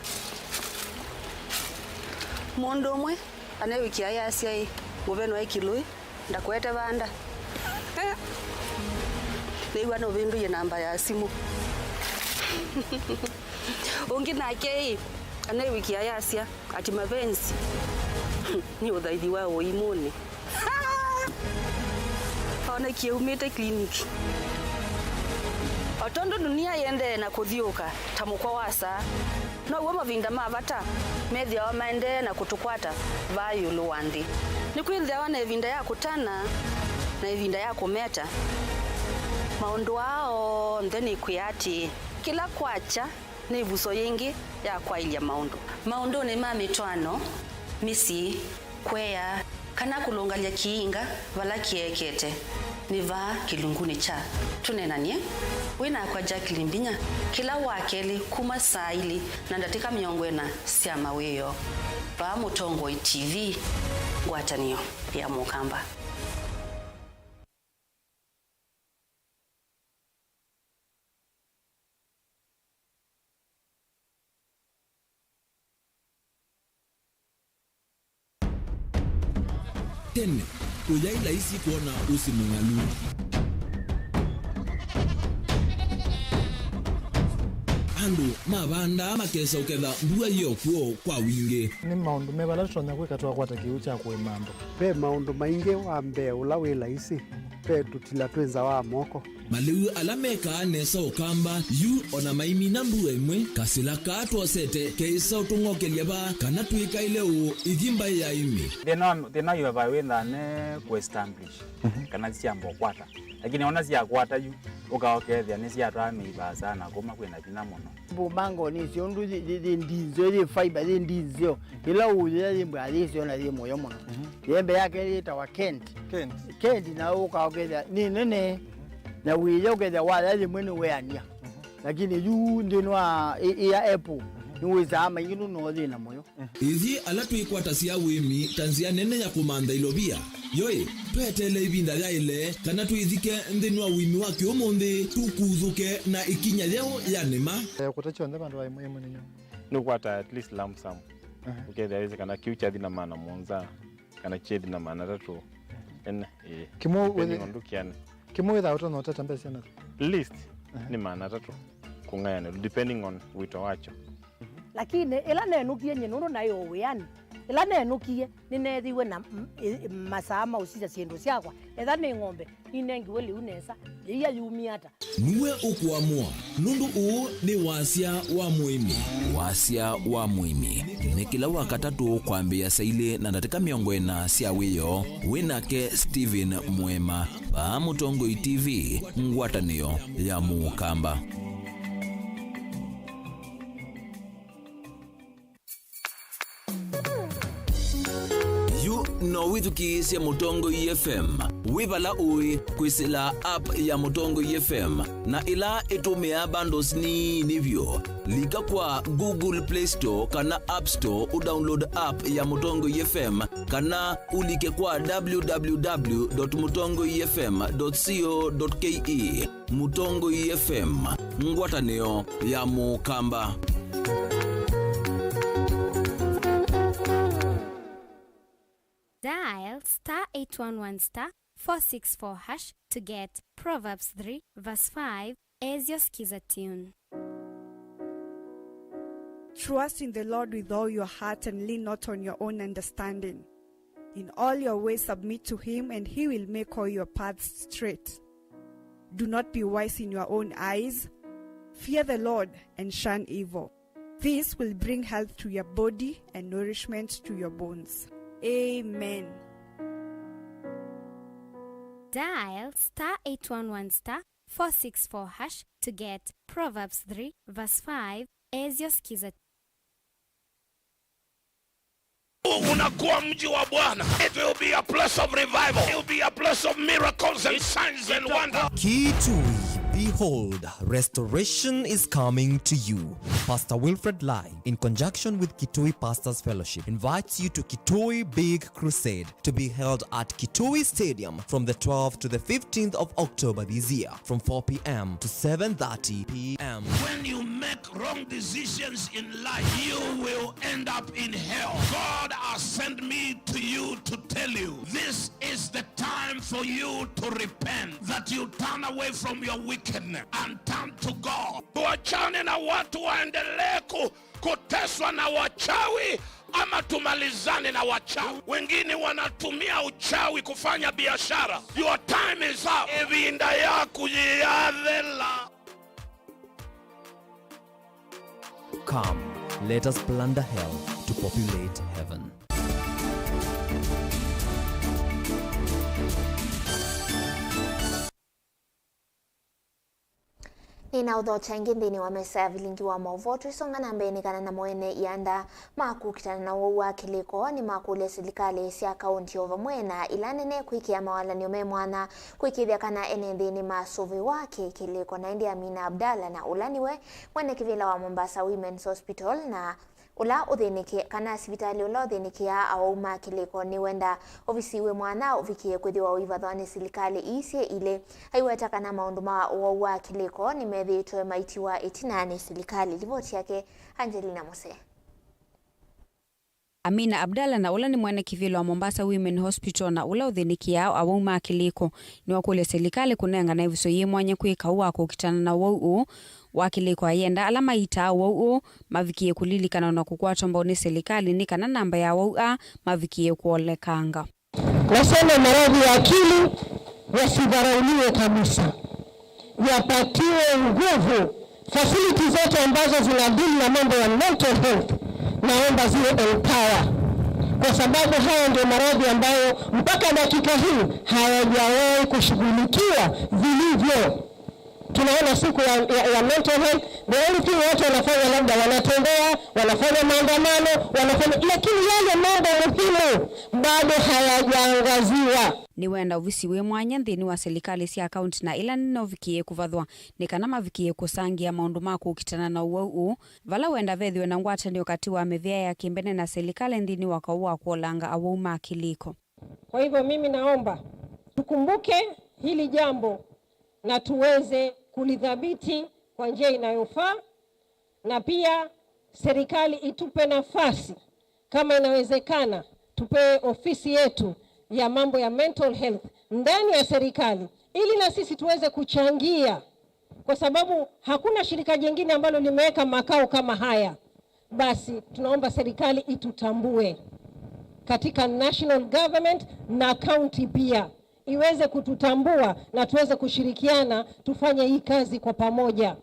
Mũndũ ũmwe anewĩkĩa ayasya, ĩ, mũveno e kĩlũĩ, ndakũete vanda. Nĩw'a nũvĩndũie namba ya simũ. Ũngĩ nake, ĩ, anewĩkĩa ayasya, ati mapenzi nĩ ũthaithi wa ũimũnĩ. Onekie umĩte clinic. O tondũ dunia yĩendee na kũthyũũka ta mũkwa wa saa, now'o mavinda ma vata methĩawa maendee na kũtũkwata vaa ĩũlũ wa nthĩ. Nĩkwĩthĩawa na ĩvinda ya kũtana na ĩvinda ya kũmeta. Maũndũ aa onthe nĩkwĩa atĩĩ, kĩla kwakya nĩ ĩvuso yĩngĩ ya kwaĩlya maũndũ. Maũndũnĩ ma mĩtwaano, mĩsyĩ, kũea, kana kũlũngalya kĩinga vala kĩekete, nĩ vaa kĩlungunĩ kya Tũneenany'e. Wĩ nakwa Jacqueline Mbinya, kĩla Wakelĩ kuma saa ilĩ na ndatĩka mĩongo ĩna sya mawĩoo, vaa Mũtongoi T V, ngwatanĩo ya Mũkamba. Tene, kũyaĩ laisi kwona ũsĩ mũng'alu. Andũ mavandaa makesa ũketha mbua yĩ o kw'o kwa wingĩ. Nĩ maũndũ meva ala tũtonya kwĩka twakwata kĩw'ũ kya kũĩma andũ? Ve maũndũ maingĩ. Wa mbee ũla wĩ laisi ve tũtila twĩ nza wa moko. Malĩu ala mekaa nesa Ũkamba, yu o na maimina mbua ĩmwe, kasĩla kaa twosete keĩsa ũtũng'okelya vaa kana twĩkaĩle ũũ ithi mbaĩ ya ĩmĩ. Thĩna wa, thĩna wa highway wĩ nthane kũ establish, mhm, kana syamba ũkwata. Lakini ona syakwata yu, ũka ũkethĩa nĩsyatwaa mĩivaa sana kuma kwĩna vinya mũno. Mbumangoni icio ũndũ yĩ, yĩ, yĩ ndinzeo, yĩ fiber, yĩ ndinzeo. Ĩla ũyĩa yĩ mbwa yĩ syo na yĩ mũyo mũno. Mhm. Yembe yake yĩtawa Kent. Kent. Kent na ũka ũkethĩa nĩ nene. Na wĩya ũkethĩa waya yĩmwe nĩ weania. Mhm. Lakini yu nthĩnĩ wa ĩ, ĩ ya apple, mhm, nĩ wĩsaa maingĩ nũno thĩna mũyo. Ithyĩ ala twĩkwatasya ũĩmi ta nzĩa nene ya kũmantha ilovia, yo-ĩ, tweteele ĩvinda yaĩle kana twĩthike nthĩnĩ wa ũĩmi wa kĩũmũnthĩ, tũkuthũke na ĩkinya yeũ ya nĩma. Eh, kũta kyonthe vandũ va ĩmwe ĩmwe nĩ nyũmba. Nũkwata at least lump sum. Aha. Ũkethĩa wĩsĩ kana kĩu kyathi na maana mũonza, kana kyethi na maana atatũ. Ene, ĩĩ. Kĩmwe depending wĩthĩ-, on ndũkĩanĩ. Kĩmwe wĩthaa ũtonya ũtata mbesa syana? Least, aha, nĩ maana atatũ kũng'ayanĩlwa, depending on wĩto wakyo. Lakini ĩla nenũkie nyie nũndũ naĩ o wĩanĩ, ĩla nenũkie nĩneethĩiwe na m-, ĩ-, masaa ma ũsisya syĩndũ syakwa, etha nĩ ng'ombe, ninengiwe lĩu nesa, yĩia yumie ata? Nue ũkũamũa, nũndũ ũũ nĩ Wasya wa Mũĩmi. Wasya wa Mũĩmi nĩ kĩla Wakatatũ kwambĩĩa saa ilĩ na ndatĩka mĩongo ĩna sya wĩoo. Wĩ nake Stephen Mũema, vaa Mũtongoi T V, ngwatanĩo ya Mũkamba. Yu no wĩthukĩĩsye Mũtongoi F M wĩ vala ũĩ kwĩsĩla app ya Mũtongoi F M, na ĩla ĩtũmĩaa bundles nini vyũ. Lika kwa Google Play Store kana App Store ũdownload app ya Mũtongoi F M, kana ũlike kwa w w w dot mũtongoi f m dot co dot k e. Mũtongoi F M, ngwatanĩo ya Mũkamba. Dial star eight one one star four six four hash to get Proverbs three verse five as your Skiza tune. Trust in the Lord with all your heart and lean not on your own understanding. In all your ways submit to him, and he will make all your paths straight. Do not be wise in your own eyes. Fear the Lord and shun evil. This will bring health to your body and nourishment to your bones. Amen. Dial star eight one one star four six four hash to get Proverbs three verse five as your Skiza. Unakuwa mji wa Bwana. It will be a place of revival. It will be a place of miracles and signs and wonders. Kitui, behold, restoration is coming to you. Pastor Wilfred Lai, in conjunction with Kitui Pastors Fellowship, invites you to Kitui Big Crusade, to be held at Kitui Stadium from the twelfth to the fifteenth of October this year, from four p m to seven thirty p m. When you make wrong decisions in life, you will end up in hell. God has sent me to you to tell you, this is the time for you to repent, that you turn away from your wickedness and turn to God. Tuachane na watu waendelee ku- kuteswa na wachawi, ama tumalizane na wachawi. Wengine wanatumia uchawi kufanya biashara. Your time is up. Ĩvinda yaku yĩathela. Come, let us plunder hell to populate heaven. Nĩnaũthokya ĩngĩ nthĩnĩ wa mesa ya vilingi wa maũvoo. Twĩsonga na mbee nĩ kana namo ene ianda ma kũkitana na ũwau wa kĩlĩko nĩmakũlya silikalĩ sya kaũnti o vamwe na ila nene kwĩkĩa mawalany'o me mwanya kwĩkĩĩthya kana ene nthĩ nĩmasũvĩwa kĩ kĩlĩko. Na ĩndĩ Amina Abdalla, na ũla nĩwe mwene kĩvĩla wa Mombasa Women's Hospital na ũla ũthĩnĩkĩ-, kana sivitalĩ ũla ũthĩnĩkĩaa awau ma kĩlĩko nĩwenda ovisi wĩ mwanya ũvikĩe kwĩthĩwa ũivathwa nĩ silikalĩ ii syĩ ilĩ. Aiweta kana maũndũ ma ũwau wa kĩlĩko nĩmethĩĩtwe maitiwa ĩtina nĩ silikalĩ. Livoti yake Angelina Mose. Amina Abdalla, na ũla nĩ mwene kĩvĩla wa Mombasa Women Hospital na ũla ũthĩnĩkĩaa awau ma kĩlĩko, nĩwakũlya silikalĩ kũnengana ĩvuso yĩ mwanya kwĩ kaũ wa kũkitana na ũwau ũũ wa kĩlĩko, ayenda ala maitaa ũwau ũũ mavikĩe kũlilikanwa na kũkwatwa mbau nĩ silikalĩ nĩ kana namba ya awau aa mavikĩe kũolekanga. Nasema maradhi ya akili, yasidharauliwe kabisa, yapatiwe nguvu. Facilities zote ambazo zina deal na mambo ya mental health, naomba ziwe empower, kwa sababu haya ndio maradhi ambayo mpaka dakika hii hayajawahi kushughulikiwa vilivyo. Tunaona siku ya, ya, ya mental health, the only thing watu wanafanya, labda wanatembea, wanafanya maandamano, wanafanya, lakini yale mambo muhimu bado hayajaangaziwa. Nĩwenda ovisi wĩ mwanya nthĩnĩ wa silikalĩ sya kaunti na ila nene ũvikĩĩe kũvathwa nĩ kana mavikĩĩe kũsangĩa maũndũ ma kũkitana na ũwau ũũ, vala wenda vethĩwe na ngwatanĩo katĩ wa mĩvĩa ya kĩmbene na silikalĩ nthĩnĩ wa kaũ wa kũolanga awau ma kĩlĩko. Kwa hivyo mimi naomba tukumbuke hili jambo na tuweze kulidhibiti kwa njia inayofaa, na pia serikali itupe nafasi, kama inawezekana, tupewe ofisi yetu ya mambo ya mental health ndani ya serikali, ili na sisi tuweze kuchangia, kwa sababu hakuna shirika jingine ambalo limeweka makao kama haya. Basi tunaomba serikali itutambue katika national government na county pia iweze kututambua na tuweze kushirikiana, tufanye hii kazi kwa pamoja.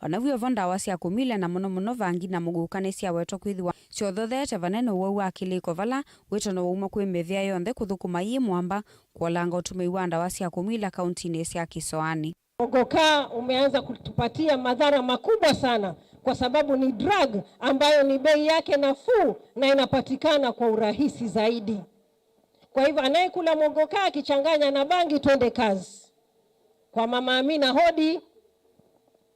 O na w'o vo, ndawa sya kũmila, na mũno mũno vangi na mũgũka, nĩsyawetwa kwĩthĩwa syothotheete vanene ũwau wa kĩlĩko vala wĩtano wauma kwĩ mĩvĩa yonthe kũthũkũma yĩ mũamba kũolanga ũtũmĩi wa ndawa sya kũmila kauntinĩ sya kĩsoanĩ. Mogoka umeanza kutupatia madhara makubwa sana, kwa sababu ni drug ambayo ni bei yake nafuu na inapatikana kwa urahisi zaidi. Kwa hivyo, anayekula mogoka akichanganya na bangi, twende kazi. Kwa Mama Amina, hodi.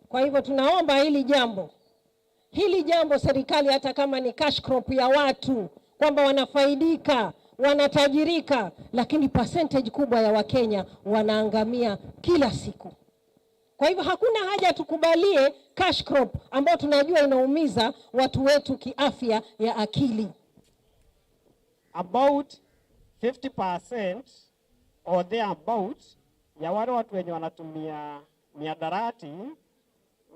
Kwa hivyo, tunaomba hili jambo, hili jambo serikali, hata kama ni cash crop ya watu, kwamba wanafaidika, wanatajirika, lakini percentage kubwa ya Wakenya wanaangamia kila siku. Kwa hivyo, hakuna haja tukubalie cash crop ambayo tunajua inaumiza watu wetu kiafya ya akili. About fifty percent or thereabout ya wale watu wenye wanatumia miadarati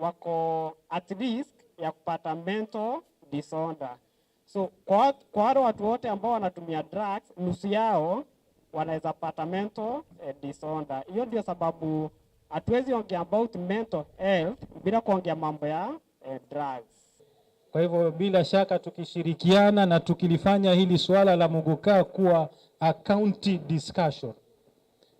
wako at risk ya kupata mental disorder. So, kwa, kwa wale watu wote ambao wanatumia drugs, nusu yao wanaweza pata mental, eh, disorder. Hiyo ndio sababu hatuwezi ongea about mental health bila kuongea mambo ya, eh, drugs. Kwa hivyo, bila shaka, tukishirikiana na tukilifanya hili suala la muguka kuwa a county discussion,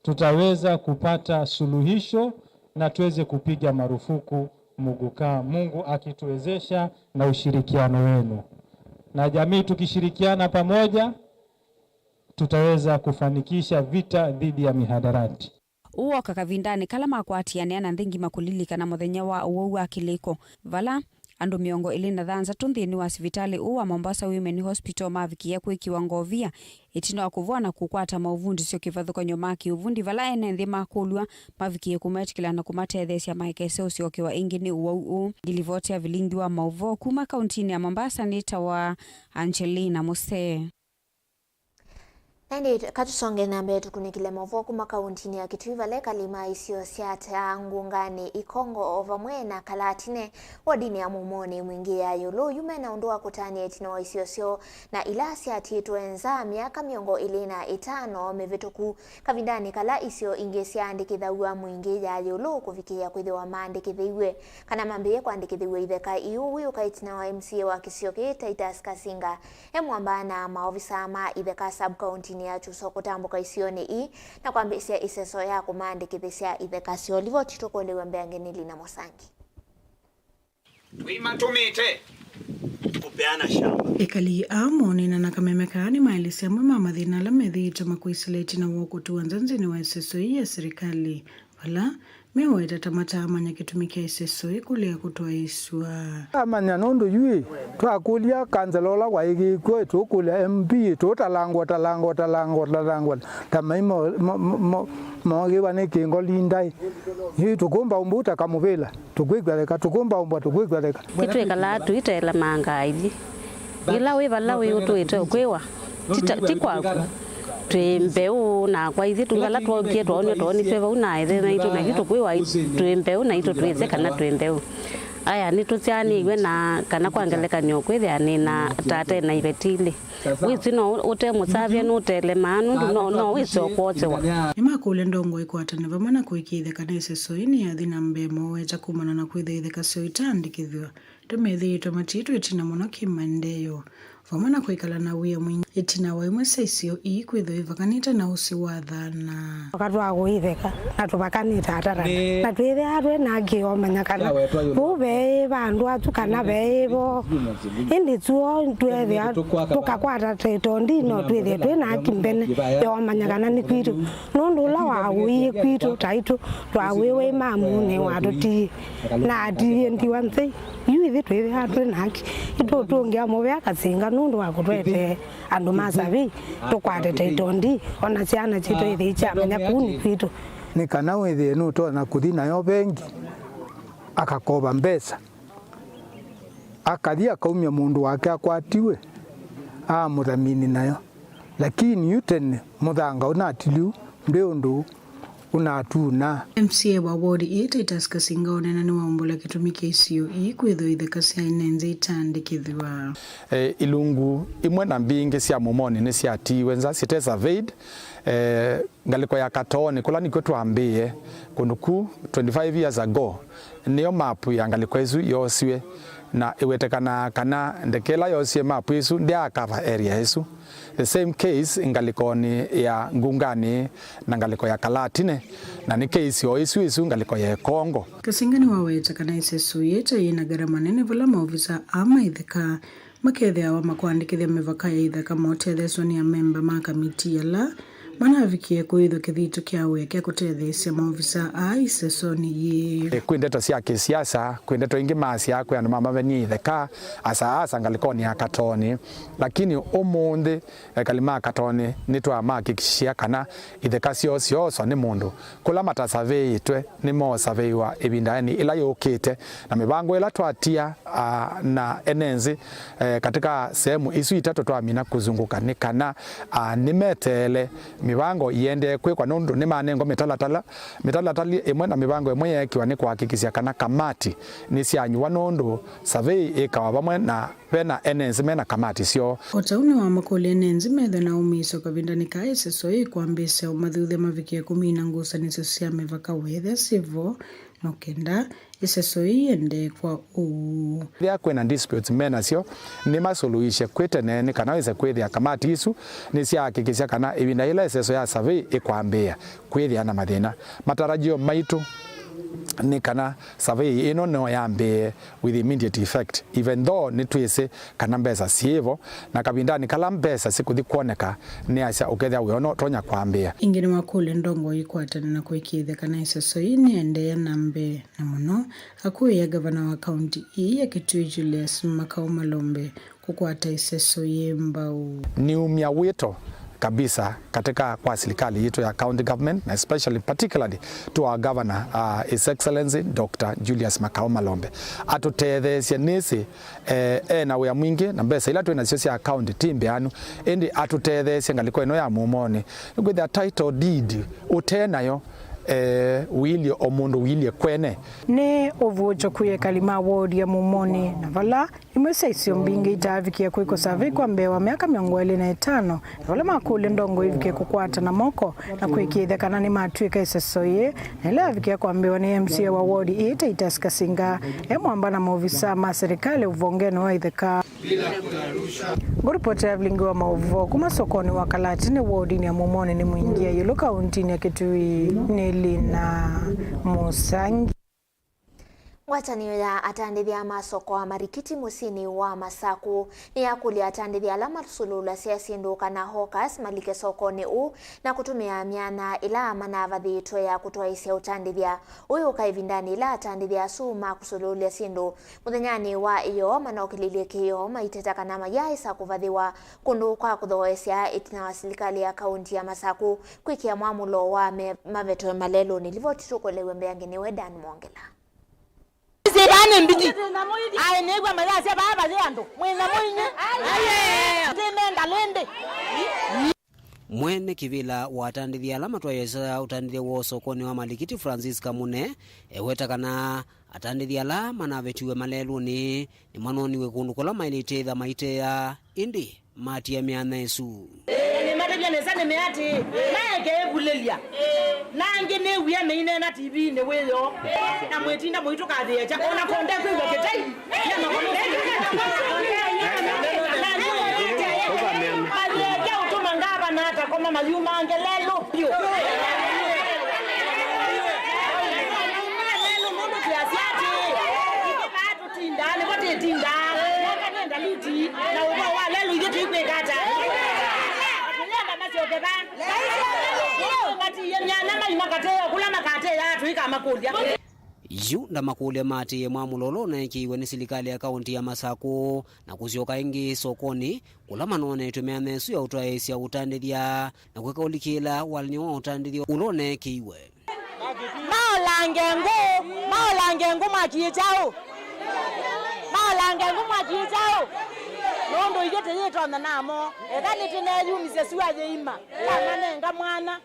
tutaweza kupata suluhisho na tuweze kupiga marufuku muguka, Mungu akituwezesha na ushirikiano wenu. Na jamii tukishirikiana pamoja, tutaweza kufanikisha vita dhidi ya mihadarati. Ũũ woka kavindanĩ kala makwatianĩa na nthĩ ngima kũlilikana mũthenya wa ũwau wa kĩlĩko, vala andũ mĩongo ĩlĩ na thanthatũ nthĩnĩ wa sivitalĩ ũũ wa Mombasa Women Hospital mavikie kwĩkĩwa ngovia ĩtina wa kũvoa na kũkwata maũvundĩsyo kĩvathũkany'o ma kĩũvundi, vala ene nthĩ makũlw'a mavikie kũmetĩkĩla na kũmatetheesya maikese ũsyokewa ĩngĩ nĩ ũwau ũũ. Ngilivoti ya vilingi wa maũvoo kuma kauntinĩ ya Mombasa nĩtawa Angelina Musee. Na ĩndĩ katũsonge na mbee tũkunĩkĩle maũvoo kuma kauntinĩ ya Kitui, vala ekali ma isio sya ta Ngũnganĩ, Ikongo o vamwe na Kalatine wodinĩ ya Mumonĩ Mwingĩ ya ĩũlũ yu mena ũndũ wa kũtanĩa ĩtina wa isio syoo na ila syatiĩtwe nza myaka mĩongo ĩlĩ na ĩtano mĩvĩtũku, kavindanĩ kala isio ingĩ syaandĩkĩthaw'a Mwingĩ ya ĩũlũ kũvikĩĩa kwĩthĩwa maandĩkĩthĩiw'e kana mambĩĩe kũandĩkĩthĩw'a itheka iu. Wĩ ũka ĩtina wa M C A wa kĩsio kĩĩ, Titus Kasinga, e mwamba na maovisa ma itheka sub-kauntinĩ ya Kyuswa kũtambũka isionĩ ii na kwambĩĩsya ĩseso ya kũmaandĩkĩthĩsya itheka syoo. Livoti tũkũlĩw'a mbeange nĩ Lina Mũsangi. Tũimatũmĩte kũpeana shamba. Ekali aa moonena na kameme kaa nĩmaelesya amwe ma mathĩna ala methĩĩtwe makwĩsĩla ĩtina wa ũkũtũwa nza nthĩnĩ wa ĩseso ii ya silikalĩ. Vala meweta ta mataamanya kĩtumi kya ĩseso ĩkũlea kũtwaĩĩsw'a. Amanya nũndũ yu ĩ, twakũlya kansela ũla waĩkĩĩkw'e, tũkũlya M P, tũtalangwa, talangwa, talangwa, talangwa, ta mai mo-, mo-, mo-, mo-, mookĩwa nĩ kĩngo lindaĩ. Yu tũkũmba ũmbũ ta kamũvĩla, tũkwĩkw'a theka, tũkũmba ũmbwa, tũkwĩkw'a theka. Nĩtwĩkalaa tũitelemanga aithi. Yĩla wĩ vala wĩ ũtũĩte ũkwĩwa, ti ta, ti kwaku. Twĩ mbeũ nakwa ithyĩ tu vala twookie twaonw'a twonisw'e vau na ĩthe maitũ, na ithyĩ tũkwĩwa i-, twĩ mbeũ, naitũ twĩsĩ kana twĩ mbeũ. Aya nĩtũsyaanĩw'e na kana kwa ngelekany'o kwĩthĩa nĩ na tate na iveti ilĩ. Wĩsĩ no ũte mũsavye nũtelemaa nũndũ no, no wĩse ũkwosewa. Nĩmakũlya ndongoi kwatane vamwe na kũĩkĩĩthya kana ĩseso ĩĩ nĩyathi na mbee moweta kumana na kwĩthĩa itheka syoo itaandĩkĩthw'a. Tũmethĩĩtwe matiĩtwe ĩtina mũno kĩ-maendeeo, vamwe na kwĩkala na wia mwingĩ ĩtina wa imwe sya isio ii kwĩthĩwa ivakanĩte na ũsĩ wa thana. Vakatwaa kũitheka na tũvakanĩte atarana, na twĩthĩaa twĩ na aki omanya kana vau veĩ vandũ asu kana veĩ vo. Ĩndĩ tuo twethĩa tũkakwata title deed no twĩthĩe twĩ na aki mbene ya omanya kana nĩ kwitũ, nũndũ ũla waũie kwitũ taitũ twaũiwe imamunĩ watũtiie na atiie ndiwa nzei. Yu ithyĩ twĩthĩaa twĩ na aki, itũtũngĩa mũvea kasinga nũndũ wa kũtwetee andũ ma savei, tũkwate title deed, o na syana sitũ ithĩi syamanya kũu nĩ kwitũ. Nĩ kana wĩthĩe nũtonya kũthi nayo vengi, akakova mbesa, akathi akaumya mũndũ wake akwatiwe, aamũthamini nayo. Lakini yu tene, mũthanga ũnatiliu ndwĩ ũndũ ũnatuna. M C A wa ward ĩĩ Titus Kasinga ũneena nĩwaumbũla kĩtumi kya isio ii kwĩthĩwa itheka sya ene nzĩ itaandĩkĩthw'a. E, ilungu imwe na mbingĩ sya Mumonĩ nĩsyatiiwe nza site surveyed. E, ngalĩko ya Katoonĩ, kũla nĩkw'o twambĩĩe kũndũ ku twenty-five years ago, nĩyo mapu ya ngalĩko ĩsu yoosiwe, na ĩwetekanaa kana ndeke ĩla yoosie mapu ĩsu ndyaa cover area ĩsu. The same case ngalĩkonĩ ya Ngunganĩ na ngalĩko ya Kalatine, na nĩ case o ĩsu ĩsu ngalĩko ya Ĩkongo. Kasinga nĩwaweta kana ĩseso yĩĩ ta yĩ na ngarama nene vala maovisa aa ma itheka makethĩawa makwandĩkĩthya mĩvaka ya itheka motetheeswa nĩ amemba ma kamitii ala manavikie kũĩthw'a kĩthito kya wĩa kya kũtetheesya maovisa aa ĩsesonĩ yĩĩ. E, kwĩ ndeto sya kĩsiasa, kwĩ ndeto ingĩ masyaa kwĩ andũ mamavenie itheka, asa asa ngalĩkonĩ ya Katoonĩ, lakini ũmũnthĩ ekali ma Katoonĩ nĩtwamahakikishia kana itheka syoo syooswa nĩ mũndũ. Kũla matasavĩĩtwe nĩmoosavĩĩwa ĩvindanĩ ĩla yũkĩte, na mĩvango ĩla twatia, a, na ene nzĩ, e, katika sehemu isu itatũ twamina kũzungũka nĩ kana, a, nĩmeteele mĩvango iendee kwĩkwa nũndũ nĩmanengwa mĩtalatala, mĩtalatali ĩmwe na mĩvango ĩmwe yeekiwa nĩ kũhakikisya kana kamati nĩsyanyuwa nũndũ savei ĩkawa vamwe na vena ene nzĩ mena kamati syoo. O ta ũu nĩwamakũlya ene nzĩ methwe na ũmĩĩsyo kavindanĩ kaa ĩseso ĩĩ kwambĩĩsya ũmathuthya mavikie kũmina ngusanĩsyo sya mĩvaka weethĩa syĩ vo, no kenda ĩseso ĩĩ ĩendee kwa ũu. Ethĩa kwĩna disputes menasyo, nĩmasuluhisye kwĩ tene nĩ kana wĩse kwĩthĩa kamati isu nĩsyahakikisya kana ĩvinda yĩla ĩseso ya savei ĩkwambĩĩa kwĩthĩa na mathĩna. Matarajio maitũ nĩ kana savei ĩno no yambĩĩe with immediate effect, even though nĩtwĩsĩ kana mbesa syĩvo, na kavindanĩ kala mbesa sikũthi kwoneka nĩasya ũkethĩa wĩa ũno ũtonya kwambĩĩa. Ĩngĩ nĩwakũlya ndongoi kwatana na kũĩkĩĩthya kana ĩseso ii nĩendeea na mbee, na mũno akũĩe ngavana wa kaunti ii ya Kitui Julius Makau Malombe kũkwata ĩseso yĩ mbau. Niumya wĩto kabisa katika kwa serikali yetu ya county government, na especially particularly to our governor, uh, His Excellency Doctor Julius Makau Malombe, atũtetheesye nĩsĩ, eh, ena wĩa mwingĩ na mbesa ila twĩ nasyo sya county ti mbeanu, ĩndĩ atũtetheesye ngalĩko ĩno ya Mumonĩ. Nĩkwĩthĩa title deed ũte nayo, eh, ũilyĩ o mũndũ ũilyĩ kwene. Nĩ ũvuũkyo kwĩ ekali ma ward ya Mumonĩ na vala imwe sya isio mbingĩ itaavikie kwĩkwa savei kwa mbee wa myaka mĩongo ĩlĩ na ĩtano, na vala makũlya ndongoi ivike kũkwatana moko na kũĩkĩĩthya kana nĩmatw'ĩka ĩseso yĩĩ, na ĩla yavikie kwambĩĩwa nĩ M C A wa ward ĩĩ Titus Kasinga e mwamba na maovisaa ma serikali ũvongenĩ wa itheka. Ngũripoti ya vilingi wa maũvoo kuma sokonĩ wa Kalatine wodinĩ ya Mumonĩ nĩ Mwingia ĩũlũ kauntinĩ ya Kitui nĩ Lina Musangi. Ngwatanĩo ya atandĩthya ma soko wa marikiti mũsyĩnĩ wa Masaku nĩyakũlya atandĩthya ala masũlũlasya syĩndũ kana hawkers malike sokonĩ ũũ na kũtũmĩa myanya ĩla manavathĩtwe ya kũtwaĩsya ũtandĩthya. Ũyũ ũka ĩvindanĩ ĩla atandĩthya asu ma kũsũlũlya syĩndũ mũthenyanĩ wa ĩyoo manokĩlilye kĩyoo maiteta kana mayaaĩsa kũvathĩwa kũndũ kwa kũthoosya ĩtina wa silikalĩ ya kaunti ya Masaku kwĩkĩa mwamũlo wa me-, maveto malelũnĩ. Livoti tũkũelewe mbeange nĩwe Dan Mwongela. Ĩsĩ vaa nĩ mbiti. Aĩ nĩw'a mayasya vaa vayĩ andũ. Mwĩna mũinĩ. Aye. Ndĩ menga lĩndĩ. Mwene kĩvĩla wa atandĩthya ala matwaĩĩsya ũtandĩthya woo sokonĩ wa Malikiti, Francis Kamune, eweta kana atandĩthya ala manavetiwe malelũnĩ nĩmanonĩw'e kũndũ kũla maĩlĩte ĩtha maiteaa, ĩndĩ matia mĩanya ĩsu. Na nĩmatavya nesa nĩmea atĩĩ, maeke ĩvulĩlya. Na angĩ nĩw'ie meineena T V-inĩ wĩoo, na mwĩtinda mũitũkathĩĩa kya, o na konde kwĩw'a kĩtai. Mathĩnja ũtũma ngavana atakoma mayumaa ngelelũ vyũ. Nũndũ twĩasya atĩĩ, ithe vaa tũtindaa, nĩvo twĩtindaa. Naka nĩ ndaliti, na ũvoo wa lelũ ithyĩ tũikwĩka ata? Tũyenda masyoke vaa. Matiie myanya mai makateea kũla makateea tũikamakũlya. Yu ndamakũlya maatĩĩe mwamũlo ũla ũneekĩiwe nĩ silikalĩ ya kaũntĩ ya Masakũ na kũsyoka ĩngĩ sokonĩ, kũla manonetwe mĩanya ĩsu ya ũtwaĩĩsya ũtandĩthya na kwĩka ũlikĩla walany'o wa ũtandĩthya ũla ũneekĩiwe. Maolange ngũ, maolange ngũ mwakiĩ kyaũ? Maolange ngũ mwakiĩ kyaũ? Nũndũ ithyĩ tũyĩtonya namo, eka nĩtũneeyumisye sua yĩima, twamanenga mwana.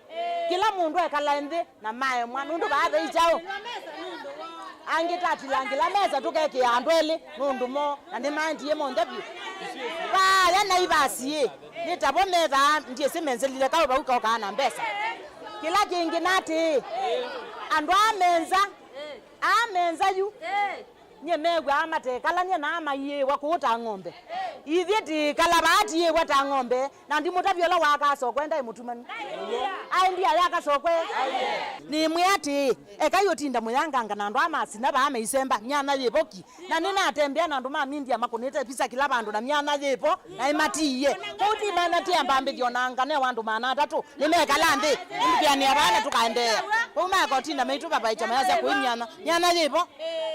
Kĩla mũndũ ekala nthĩ na maemwa, nũndũ vaa ve kyaũ. Angĩ tatilangĩla mesa tũkekĩa andũ elĩ nũndũ moo, na nĩmaendie monthe vyũ. Vaaya Naivas ĩ, nĩ tavo me vaa, ndyĩsĩ menzelile kaũ vau kaũkaa na mbesa. Kĩla kĩngĩ na atĩĩ, andũ aa me nza, aa me nza yu, nyie meew'aa matekalany'a na maiĩĩwa kũũ ta ng'ombe. Ithyĩ tĩĩkala vaa tiĩĩwa ta ng'ombe, na ndimũtavya ũla wakaa sokwe ndaĩ mũtumanu. Aĩ ndiaya akasokwe. Nĩmwĩa atĩĩ, ekai ũtinda mũyanganga na andũ aa masina vaa meisemba, myanya yĩvo ki. Na nĩnatembea na andũ ma media makũnĩte visa kĩla vandũ na myanya yĩvo, na ĩmatiie. Kũu ti mana ti ambambĩthyo na ngane wa andũ maana atatũ. Nĩmekala nthĩ, nĩmbianĩa vaa na tũkaendeea. Vau maeka ũtinda maitũvavaĩkya mayasya kũi myanya, myanya yĩvo.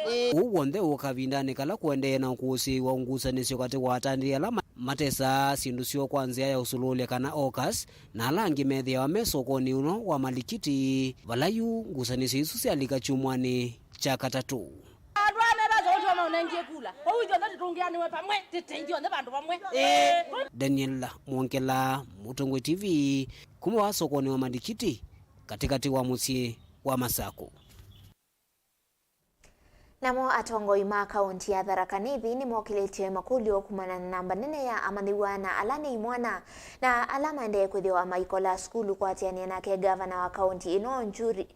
Ĩĩ. Ũu w'onthe ũũ kavindanĩ kala kũendee na ũkũsĩĩwa ngusanĩsyo katĩ wa atandĩthya ala ma-, matesaa syĩndũ syoo kwa nzĩa ya ũsũlũlya kana hawkers, na ala angĩ methĩawa me sokonĩ ũno wa Malikiti, vala yu ngusanĩsyo isu syalika kyumwanĩ kya katatũ. Andũ aa me vasa ũtio maũnengie kula. Kwoou ithyonthe tũtũngĩanĩwe vamwe, tĩte ithyonthe vandũ vamwe. Ĩĩ. Daniel Mwongela, Mũtongoi T V, kuma wa sokonĩ wa Malikiti, katĩkatĩ wa mũsyĩ wa Masakũ. Namo atongoi ma kaũnti ya Tharaka Nithi nĩmokĩlĩtye makũlyo kumana na namba nene ya amanyĩw'a na ala nĩ imwana na ala maendee kwĩthĩwa maikola sukulu. Kũatĩanĩa nake, ngavana wa kaũnti ĩno Njuri,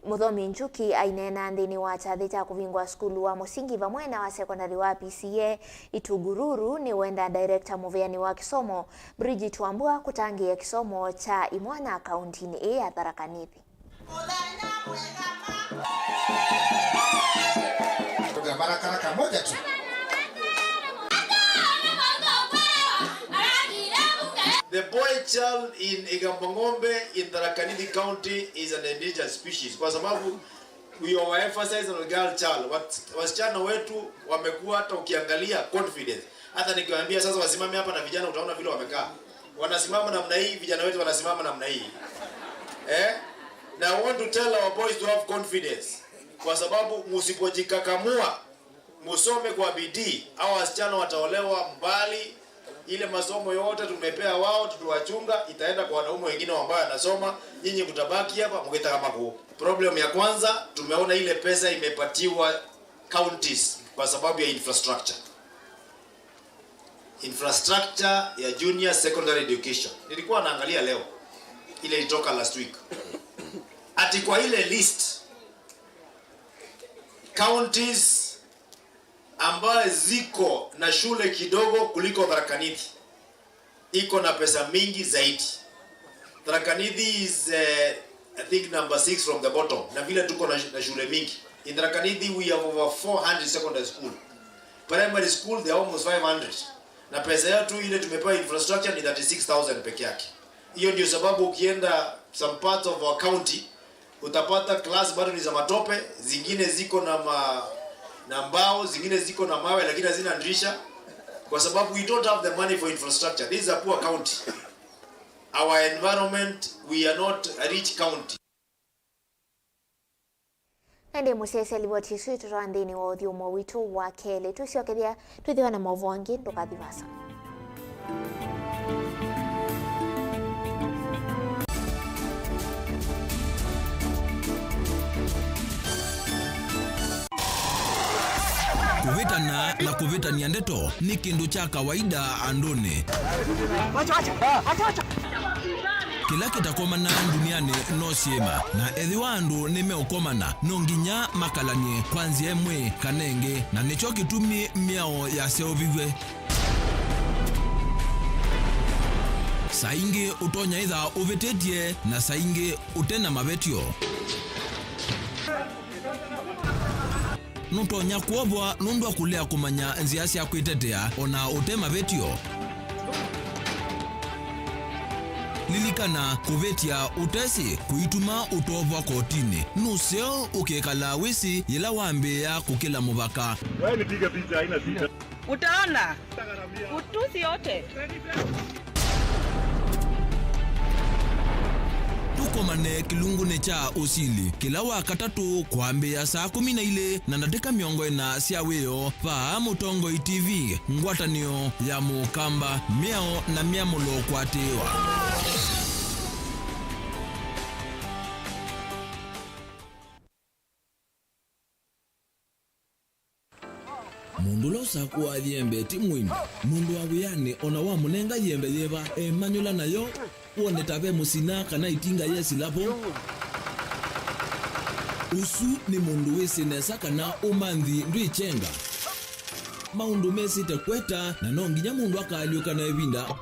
Mũthomi Njuki aineena nthĩnĩ wa kyathĩ kya kũvingũa sukulu wa mũsingi vamwe na wa sekondalĩ wa P C A Itugururu, nĩwenda director mũveani wa kĩsomo Bridget Wambua kũtangĩĩa kĩsomo kya imwana kaũntinĩ ĩĩ ya Tharaka Nithi. Gavana, kara kamoja tu. The boy child in Igamba Ng'ombe in Tharaka Nithi County is an endangered species, kwa sababu we overemphasize on girl child. Wat-, wasichana wetu wamekuwa, hata ukiangalia confidence. Hata nikiwaambia sasa wasimame hapa na vijana, utaona vile wamekaa. Wanasimama namna hii, vijana wetu wanasimama namna hii. Eh? Na I want to tell our boys to have confidence. Kwa sababu musipojikakamua, musome kwa bidii, hao wasichana wataolewa mbali. Ile masomo yote tumepea wao, tukiwachunga, itaenda kwa wanaume wengine ambao wanasoma, nyinyi mtabaki hapa mkitaka makuu. Problem ya kwanza, tumeona ile pesa imepatiwa counties kwa sababu ya infrastructure. Infrastructure ya junior secondary education. Nilikuwa naangalia leo, ile ilitoka last week. Ati kwa ile list, counties ambayo ziko na shule kidogo kuliko Tharaka Nithi iko na pesa mingi zaidi. Tharaka Nithi is, eh, I think, number six from the bottom. Na vile tuko na, na shule mingi. In Tharaka Nithi, we have over four hundred secondary school. Primary school, they are almost five hundred. Na pesa yetu ile tumepewa infrastructure ni thirty-six thousand peke yake. Hiyo ndio sababu ukienda some parts of our county, utapata class bado ni za matope, zingine ziko na ma-, na mbao, zingine ziko na mawe lakini hazina dirisha, kwa sababu we don't have the money for infrastructure. This is a poor county. Our environment, we are not a rich county. Na ĩndĩ mũsyaĩĩsya livoti ĩsu ĩtũtwaa nthĩnĩ wa ũthyũmũo witũ wa kelĩ. Tũsyokethya twĩthĩwa na maũvoo angĩ, ndũkathi vaasa. Na, na kũvĩtany'a ndeto nĩ kĩndũ kya kawaida andũnĩ. Kĩla kĩtakomanaa ndunianĩ no syĩma, na ethĩwa andũ nĩmeũkomana, no nginya makalany'e kwa nzĩa ĩmwe kana ĩngĩ, na nĩkyo kĩtumi mĩao yaseũviw'e. Saa ingĩ ũtonya ĩtha ũvĩtĩtye, na saa ingĩ ũte na mavetyo. Nũtonya kwovwa nũndũ wa kũlea kũmanya nzĩa sya kwĩtetea o na ũte mavetyo. Lilikana, kũvĩtya ũtesĩ kũituma ũtovwa kotinĩ. Nũseo ũkekala wĩsĩ yĩla wambĩĩa kũkĩla mũvaka. Wewe nipige picha, haina shida. Utaona utusi yote. Tũkomane kĩlungunĩ kya ũsili kĩla wa katatũ kwambĩĩa saa kũmi na ilĩ na ndatĩka mĩongo ĩna sya wĩoo vaa Mũtongoi T V, ngwatanĩo ya Mũkamba, mĩao na myamũlo kũatĩĩwa. Mũndũ ũla ũsakũaa yembe ti mũimbi. Mũndũ wa wĩanĩ o na wamũnenga yembe yĩva, emanyũla nayo, wone ta ve mũsina kana ĩtinga yesila vo. Ũsu nĩ mũndũ wĩsĩ nesa kana ũmanthi ndwĩkyenga. Maũndũ mesĩte kweta, na no nginya mũndũ akaalyũka na ĩvinda.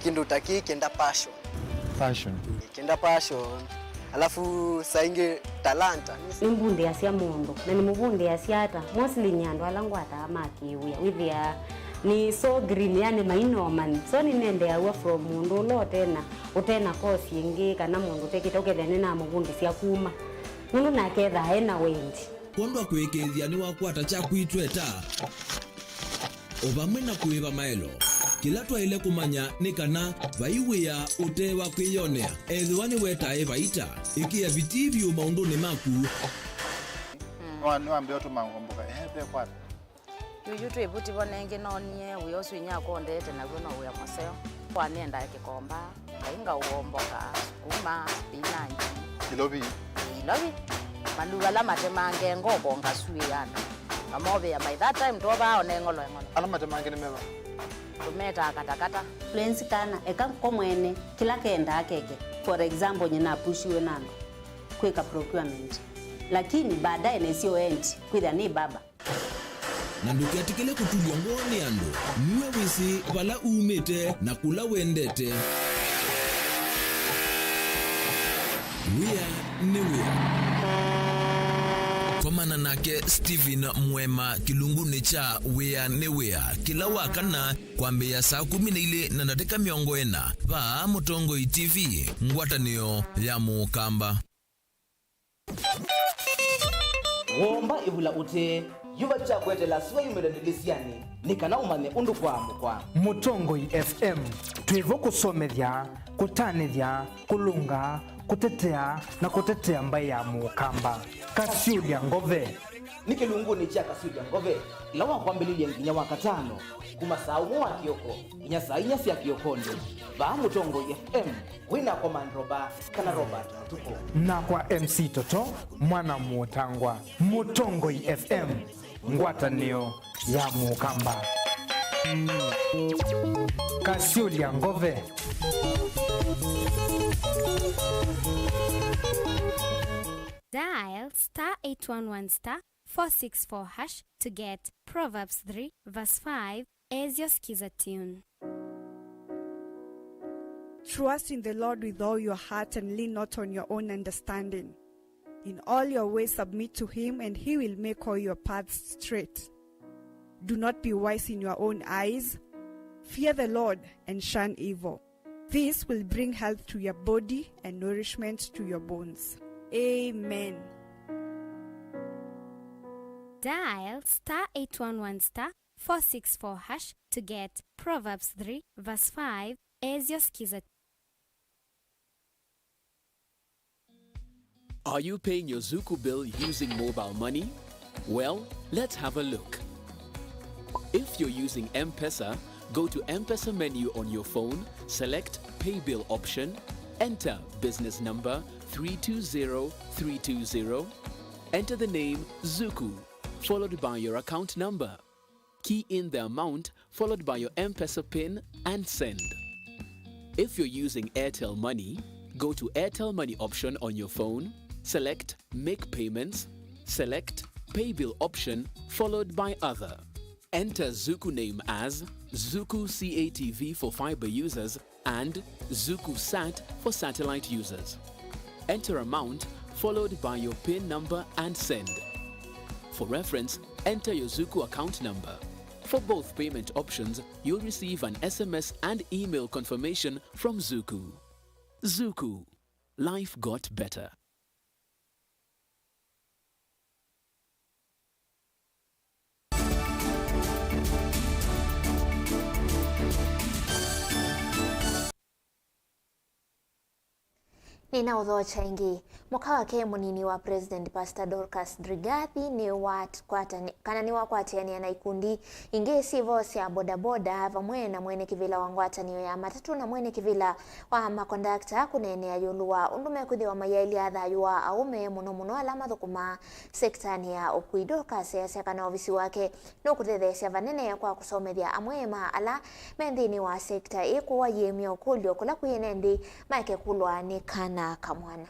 Kĩndũ ta kĩĩ kĩenda passion. Passion. Kĩenda passion. Alafu saa ingĩ talanta. Nĩmbundĩasya mũndũ, na nĩmũvundĩasya ata? Mostly nĩ andũ ala ngwataa ma kĩwĩa. Wĩthĩaa nĩ so green, yani maina ũmanyi. So nĩnendeeaw'a from mũndũ ũla ũtena, ũtena course ĩngĩ, kana mũndũ ũtekĩte, ũkethĩa nĩnamũvundĩsya kuma. Nũndũ nake ethaa ena wendi. Kwondũ wa kũĩkĩĩthya nĩwakwata kya kwitweta. O vamwe na kũĩva maelo, kĩla twaĩle kũmanya nĩ kana vai wĩa ũte wa kwĩyonea. Ethĩwa nĩwetae vaita, ĩkĩa vitii vyũ maũndũnĩ maku. Nĩwa-, nĩwambĩa ũtũma ngomboka, ehe, ve kwata. Yuyu twĩ vuti vo nengĩ noonie wĩa ũsu inyia akondete naw'o no wĩa mũseo. Kwa nĩendae kĩkomba. Ngai ngaũomboka, sukuma, spinach. Ilovi. Ilovi. Maluu ala matemange ngoko ngasuĩĩa andũ. Ngamovĩa by that time twovaa one ng'olo eng'olo. Ala matemange nĩ meva? Tũmetaa katakata. Fluency kana eka ko mwene kĩla kendaa keke. For example, nyina apushiwe na andũ kwĩka procurement. Lakini baadaye nesio endi kwĩthĩa nĩ baba. Na ndũketĩkĩle kũtulw'a ngoo nĩ andũ. Nue wĩsĩ vala umĩte na kũla wendete. Wĩa nĩ wĩa. Komana nake Stephen Mwema kĩlungunĩ kya Wĩa nĩ Wĩa kĩla wa kana kwambĩĩa saa kũmi na ilĩ na ndatĩka mĩongo ĩna vaa Mũtongoi T V, ngwatanĩo ya Mũkamba. Womba ĩvula ũtee, yuva kya kweteela sua yumĩle ndĩlĩsyanĩ, nĩ kana ũmanye ũndũ kwaamũkwa. Mũtongoi F M, twĩ vo kũsomethya, kũtanĩthya, kũlũnga, kũtetea, na kũtetea mbaĩ ya Mũkamba. Kasyũlya Ngove. Nĩ kĩlungunĩ kya Kasyũlya Ngove, ĩla wa kwambĩlĩlya nginya wa katano, kuma saa ũmwe wa kĩoko nginya saa inya sya kĩokonĩ, vaa Mũtongoi F M. Wĩ nakwa Mandroba kana Robert Mũtuku. Nakwa M C Toto, mwana Mũtangwa. Mũtongoi F M, ngwatanĩo ya Mũkamba. Kasyũlya Ngove. Dial star eight one one star four six four hash to get Proverbs three verse five as your Skiza tune. Trust in the Lord with all your heart and lean not on your own understanding. In all your ways submit to him, and he will make all your paths straight. Do not be wise in your own eyes. Fear the Lord and shun evil. This will bring health to your body and nourishment to your bones. Amen. Dial star eight one one star four six four hash to get Proverbs three verse five as your Skiza. Are you paying your Zuku bill using mobile money? Well, let's have a look. If you're using M-Pesa, go to M-Pesa menu on your phone, select Pay Bill option, enter business number three two zero three two zero, enter the name Zuku, followed by your account number. Key in the amount followed by your M-Pesa pin and send. If you're using Airtel Money, go to Airtel Money option on your phone, select Make Payments, select Pay Bill option followed by Other. Enter Zuku name as Zuku C A T V for fiber users and Zuku Sat for satellite users. Enter amount followed by your pin number and send. For reference, enter your Zuku account number. For both payment options, you'll receive an S M S and email confirmation from Zuku. Zuku. Life got better. Nĩnaũthokya ĩngĩ. Mũka wake mũnini wa President Pastor Dorcas Rigathi nĩwakwatani-, kana nĩwakwatĩanĩa na ikundi ingĩ syĩ vo sya bodaboda vamwe na mwene kĩvĩla wa ngwatanĩo ya matatũ na mwene kĩvĩla wa makondakta kũneenea ĩũlũ wa ũndũ mekwĩthĩwa mayaĩlya thayũ wa aũme, mũno mũno ala mathũkũmaa sektanĩ ya ũkui. Dorcas easya kana ovisi wake nũkũtetheesya vanene kwa kũsomethya amwe ma ala me nthĩnĩ wa sekta ĩĩ kũaĩmya ũkũlyo kũla kwĩ ene nthĩ maeke kũlwa nĩ kana kamwana.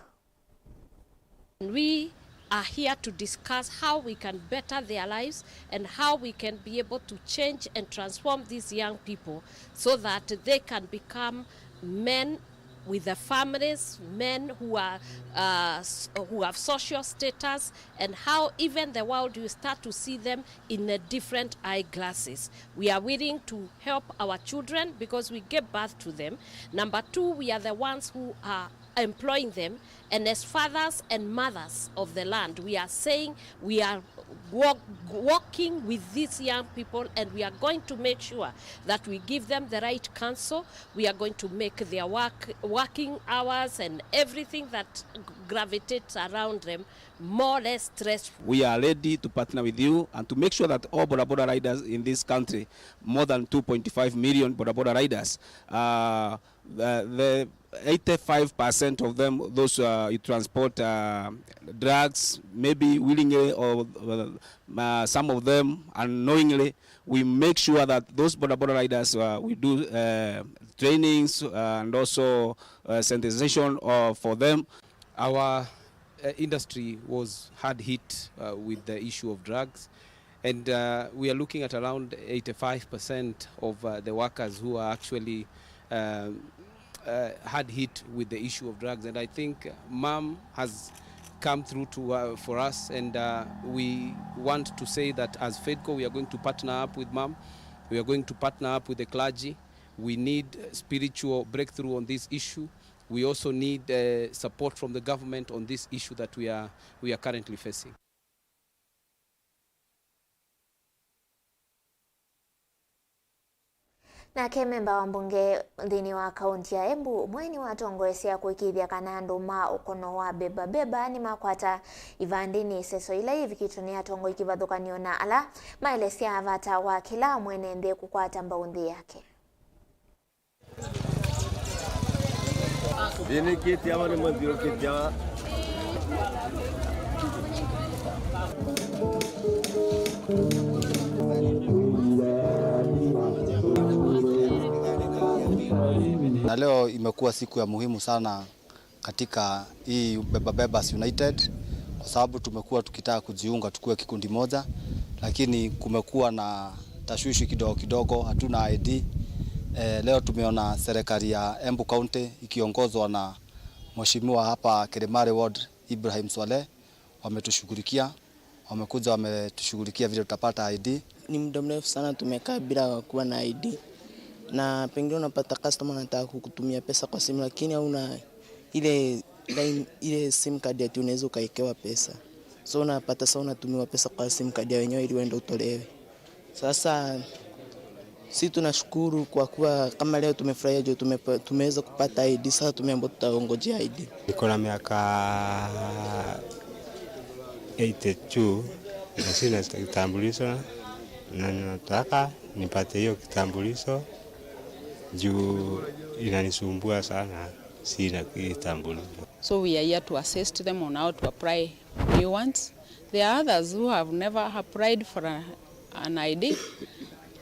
We are here to discuss how we can better their lives and how we can be able to change and transform these young people so that they can become men with the families, men who are, uh, s-, who have social status, and how even the world will start to see them in a different eyeglasses. We are willing to help our children because we gave birth to them. Number two, we are the ones who are employing them, and as fathers and mothers of the land, we are saying we are wo-, working with these young people, and we are going to make sure that we give them the right counsel. We are going to make their work, working hours and everything that gravitates around them more or less stress. We are ready to partner with you and to make sure that all boda boda riders in this country, more than two point five million boda boda riders, uh, the, the eighty-five percent of them, those, uh, who transport, uh, drugs, maybe willingly or, uh, uh, some of them unknowingly, we make sure that those boda boda riders, uh, we do, uh, trainings, uh, and also, uh, sensitization, uh, for them. Our, uh, industry was hard hit, uh, with the issue of drugs, and, uh, we are looking at around eighty-five percent of, uh, the workers who are actually, um, uh, hard hit with the issue of drugs. And I think Mom has come through to, uh, for us, and, uh, we want to say that as FEDCO, we are going to partner up with Mom. We are going to partner up with the clergy. We need, uh, spiritual breakthrough on this issue. We also need, uh, support from the government on this issue that we are, we are currently facing. Nake memba wa mbunge nthĩnĩ wa kaunti ya Embu ũmwe nĩwatongoesya kũĩkĩĩthya kana andũ ma ũkono wa Beba Beba nĩmakwata ivandĩ nĩ ĩseso ila yĩvikĩtwe nĩ atongoi kĩvathũkany'o na ala maelesya vata wa kĩla mwene nthĩ kũkwata mbau nthĩ yake. Thĩnĩkĩte ava nĩmathiũrũkĩte ava. Na leo imekuwa siku ya muhimu sana katika hii Beba Bebas United, kwa sababu tumekuwa tukitaka kujiunga tukue kikundi moja, lakini kumekuwa na tashwishi kidogo kidogo, hatuna I D. Eh, leo tumeona serikali ya Embu County ikiongozwa na mheshimiwa hapa Kilimari Ward, Ibrahim Swaleh, wametushughulikia, wamekuja wametushughulikia vile tutapata I D. Ni muda mrefu sana tumekaa bila kuwa na I D, na pengine unapata customer anataka kukutumia pesa kwa simu, lakini hauna ile line, ile sim card ati unaweza ukaekewa pesa, so unapata sasa unatumiwa pesa kwa sim card ya wenyewe ili uende utolewe. Sasa si tunashukuru kwa kuwa kama leo tumefurahia juu tumepa-, tumeweza kupata I D, sasa tumeambiwa tutaongojea I D. Niko na miaka eighty-two na sina kitambulisho, na ninataka nipate hiyo kitambulisho juu inanisumbua sana, sina kitambulisho. So we are here to assist them on how to apply new ones. There are others who have never applied for a, an I D,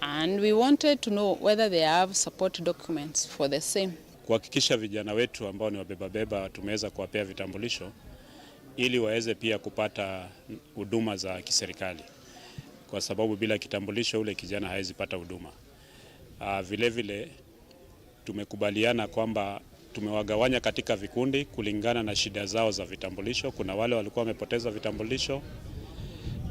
and we wanted to know whether they have support documents for the same. Kuhakikisha vijana wetu ambao ni wabeba beba tumeweza kuwapea vitambulisho ili waweze pia kupata huduma za kiserikali, kwa sababu bila kitambulisho ule kijana hawezi pata huduma. Ah, vile vile, tumekubaliana kwamba tumewagawanya katika vikundi kulingana na shida zao za vitambulisho. Kuna wale walikuwa wamepoteza vitambulisho,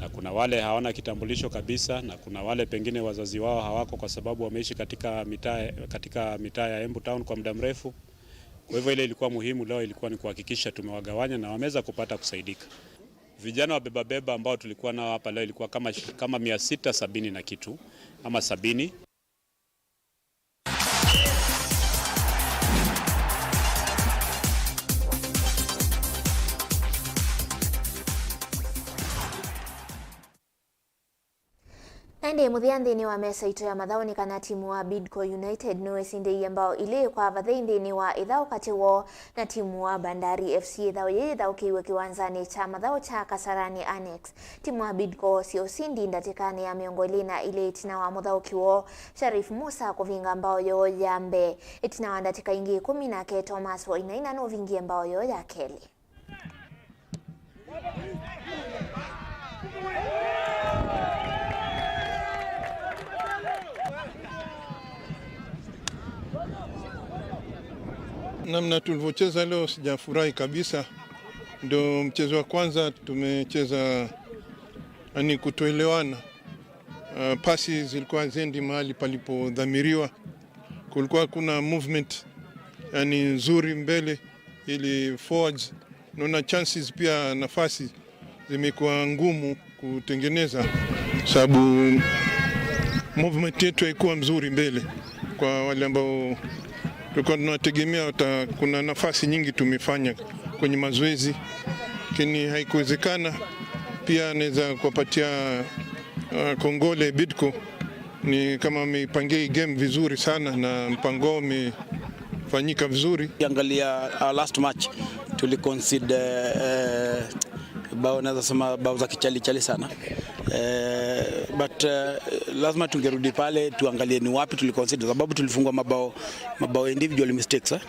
na kuna wale hawana kitambulisho kabisa, na kuna wale pengine wazazi wao hawako kwa sababu wameishi katika mitaa, katika mitaa ya Embu Town kwa muda mrefu. Kwa hivyo ile ilikuwa muhimu leo ilikuwa ni kuhakikisha tumewagawanya na wameweza kupata kusaidika. Vijana wa beba beba ambao tulikuwa nao hapa leo ilikuwa kama, kama mia sita sabini na kitu, ama sabini. Na ĩndĩ mũthya nthĩnĩ wa mesa itũ ya mathaũ nĩ kana timu wa Bidco United nĩwĩsindĩie mbao ilĩ kwa vathei nthĩnĩ wa ĩthaũ katĩ woo na timu wa Bandari F C. Ĩthaũ yĩĩ yĩthaũkĩiwe kĩwanzanĩ kya mathaũ kya Kasarani Annex. Timu wa Bidco woosie ũsindi ndatĩkanĩ ya mĩongo ĩlĩ na ilĩ ĩtina wa mũthaũki woo Sharif Musa kũvinga mbao yoo ya mbee. Ĩtina wa ndatĩka ingĩ ĩkũmi, nake Thomas Wainaina nũvingie mbao yoo ya kelĩ. Namna tulivyocheza leo, sijafurahi kabisa. Ndo mchezo wa kwanza tumecheza, yani, kutoelewana. Uh, pasi zilikuwa haziendi mahali palipodhamiriwa. Kulikuwa hakuna movement, yani, nzuri mbele ili forwards. Naona chances pia, nafasi zimekuwa ngumu kutengeneza, sababu movement yetu haikuwa mzuri mbele. Kwa wale ambao tulikuwa tunawategemea wata-, kuna nafasi nyingi tumefanya kwenye mazoezi, lakini haikuwezekana. Pia naweza kuwapatia, uh, kongole Bidco, ni kama wameipangia hii game vizuri sana na mpango wao umefanyika vizuri. Ukiangalia our last match, tuliconcede, eh, bao, naweza sema bao za kichalichali sana. Eh, but, eh, lazima tungerudi pale tuangalie ni wapi tuliconcede, sababu tulifungwa mabao, mabao individual mistakes, eh.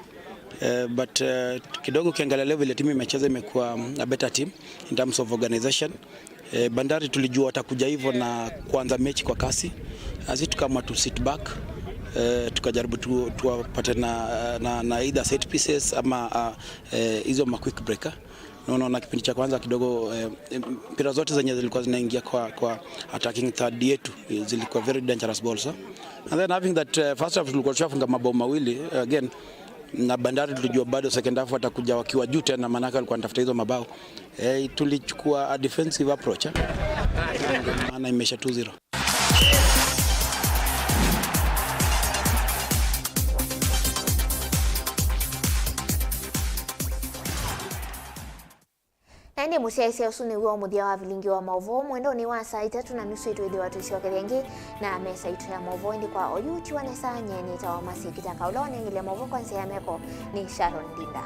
Eh, but, eh, kidogo ukiangalia level ya timu imecheza imekuwa, mm, a better team in terms of organization. Eh, Bandari tulijua watakuja hivyo na kuanza mechi kwa kasi. Nasi tukaamua tu sit back, eh, tukajaribu tu, tuwapate na, na, na either set pieces ama, ah, eh, hizo ma quick breaker. Na unaona kipindi cha kwanza kidogo, eh, mpira zote zenye zilikuwa zinaingia kwa, kwa attacking third yetu, eh, zilikuwa very dangerous balls, eh. And then having that, eh, first half tulikuwa tushafunga mabao mawili, eh, again, na Bandari tulijua bado second half watakuja wakiwa juu tena, maanake walikuwa wanatafuta hizo mabao. Eh, tulichukua a defensive approach, eh. Maana imeisha two zero. Na ĩndĩ mũsyaĩĩsya, ũsu nĩw'o mũthya wa vilingi wa maũvoo mwendonĩ wa saa itatũ na nusu. Twĩthĩwa tũisyokethya ĩngĩ na mesa itũ ya maũvoo, ĩndĩ kwa oyu tiwa nesa. Nyie nĩtawa Mercy Kitaka, ũla wanengelya maũvoo kwa nzĩa ya meko nĩ Sharon Ndinda.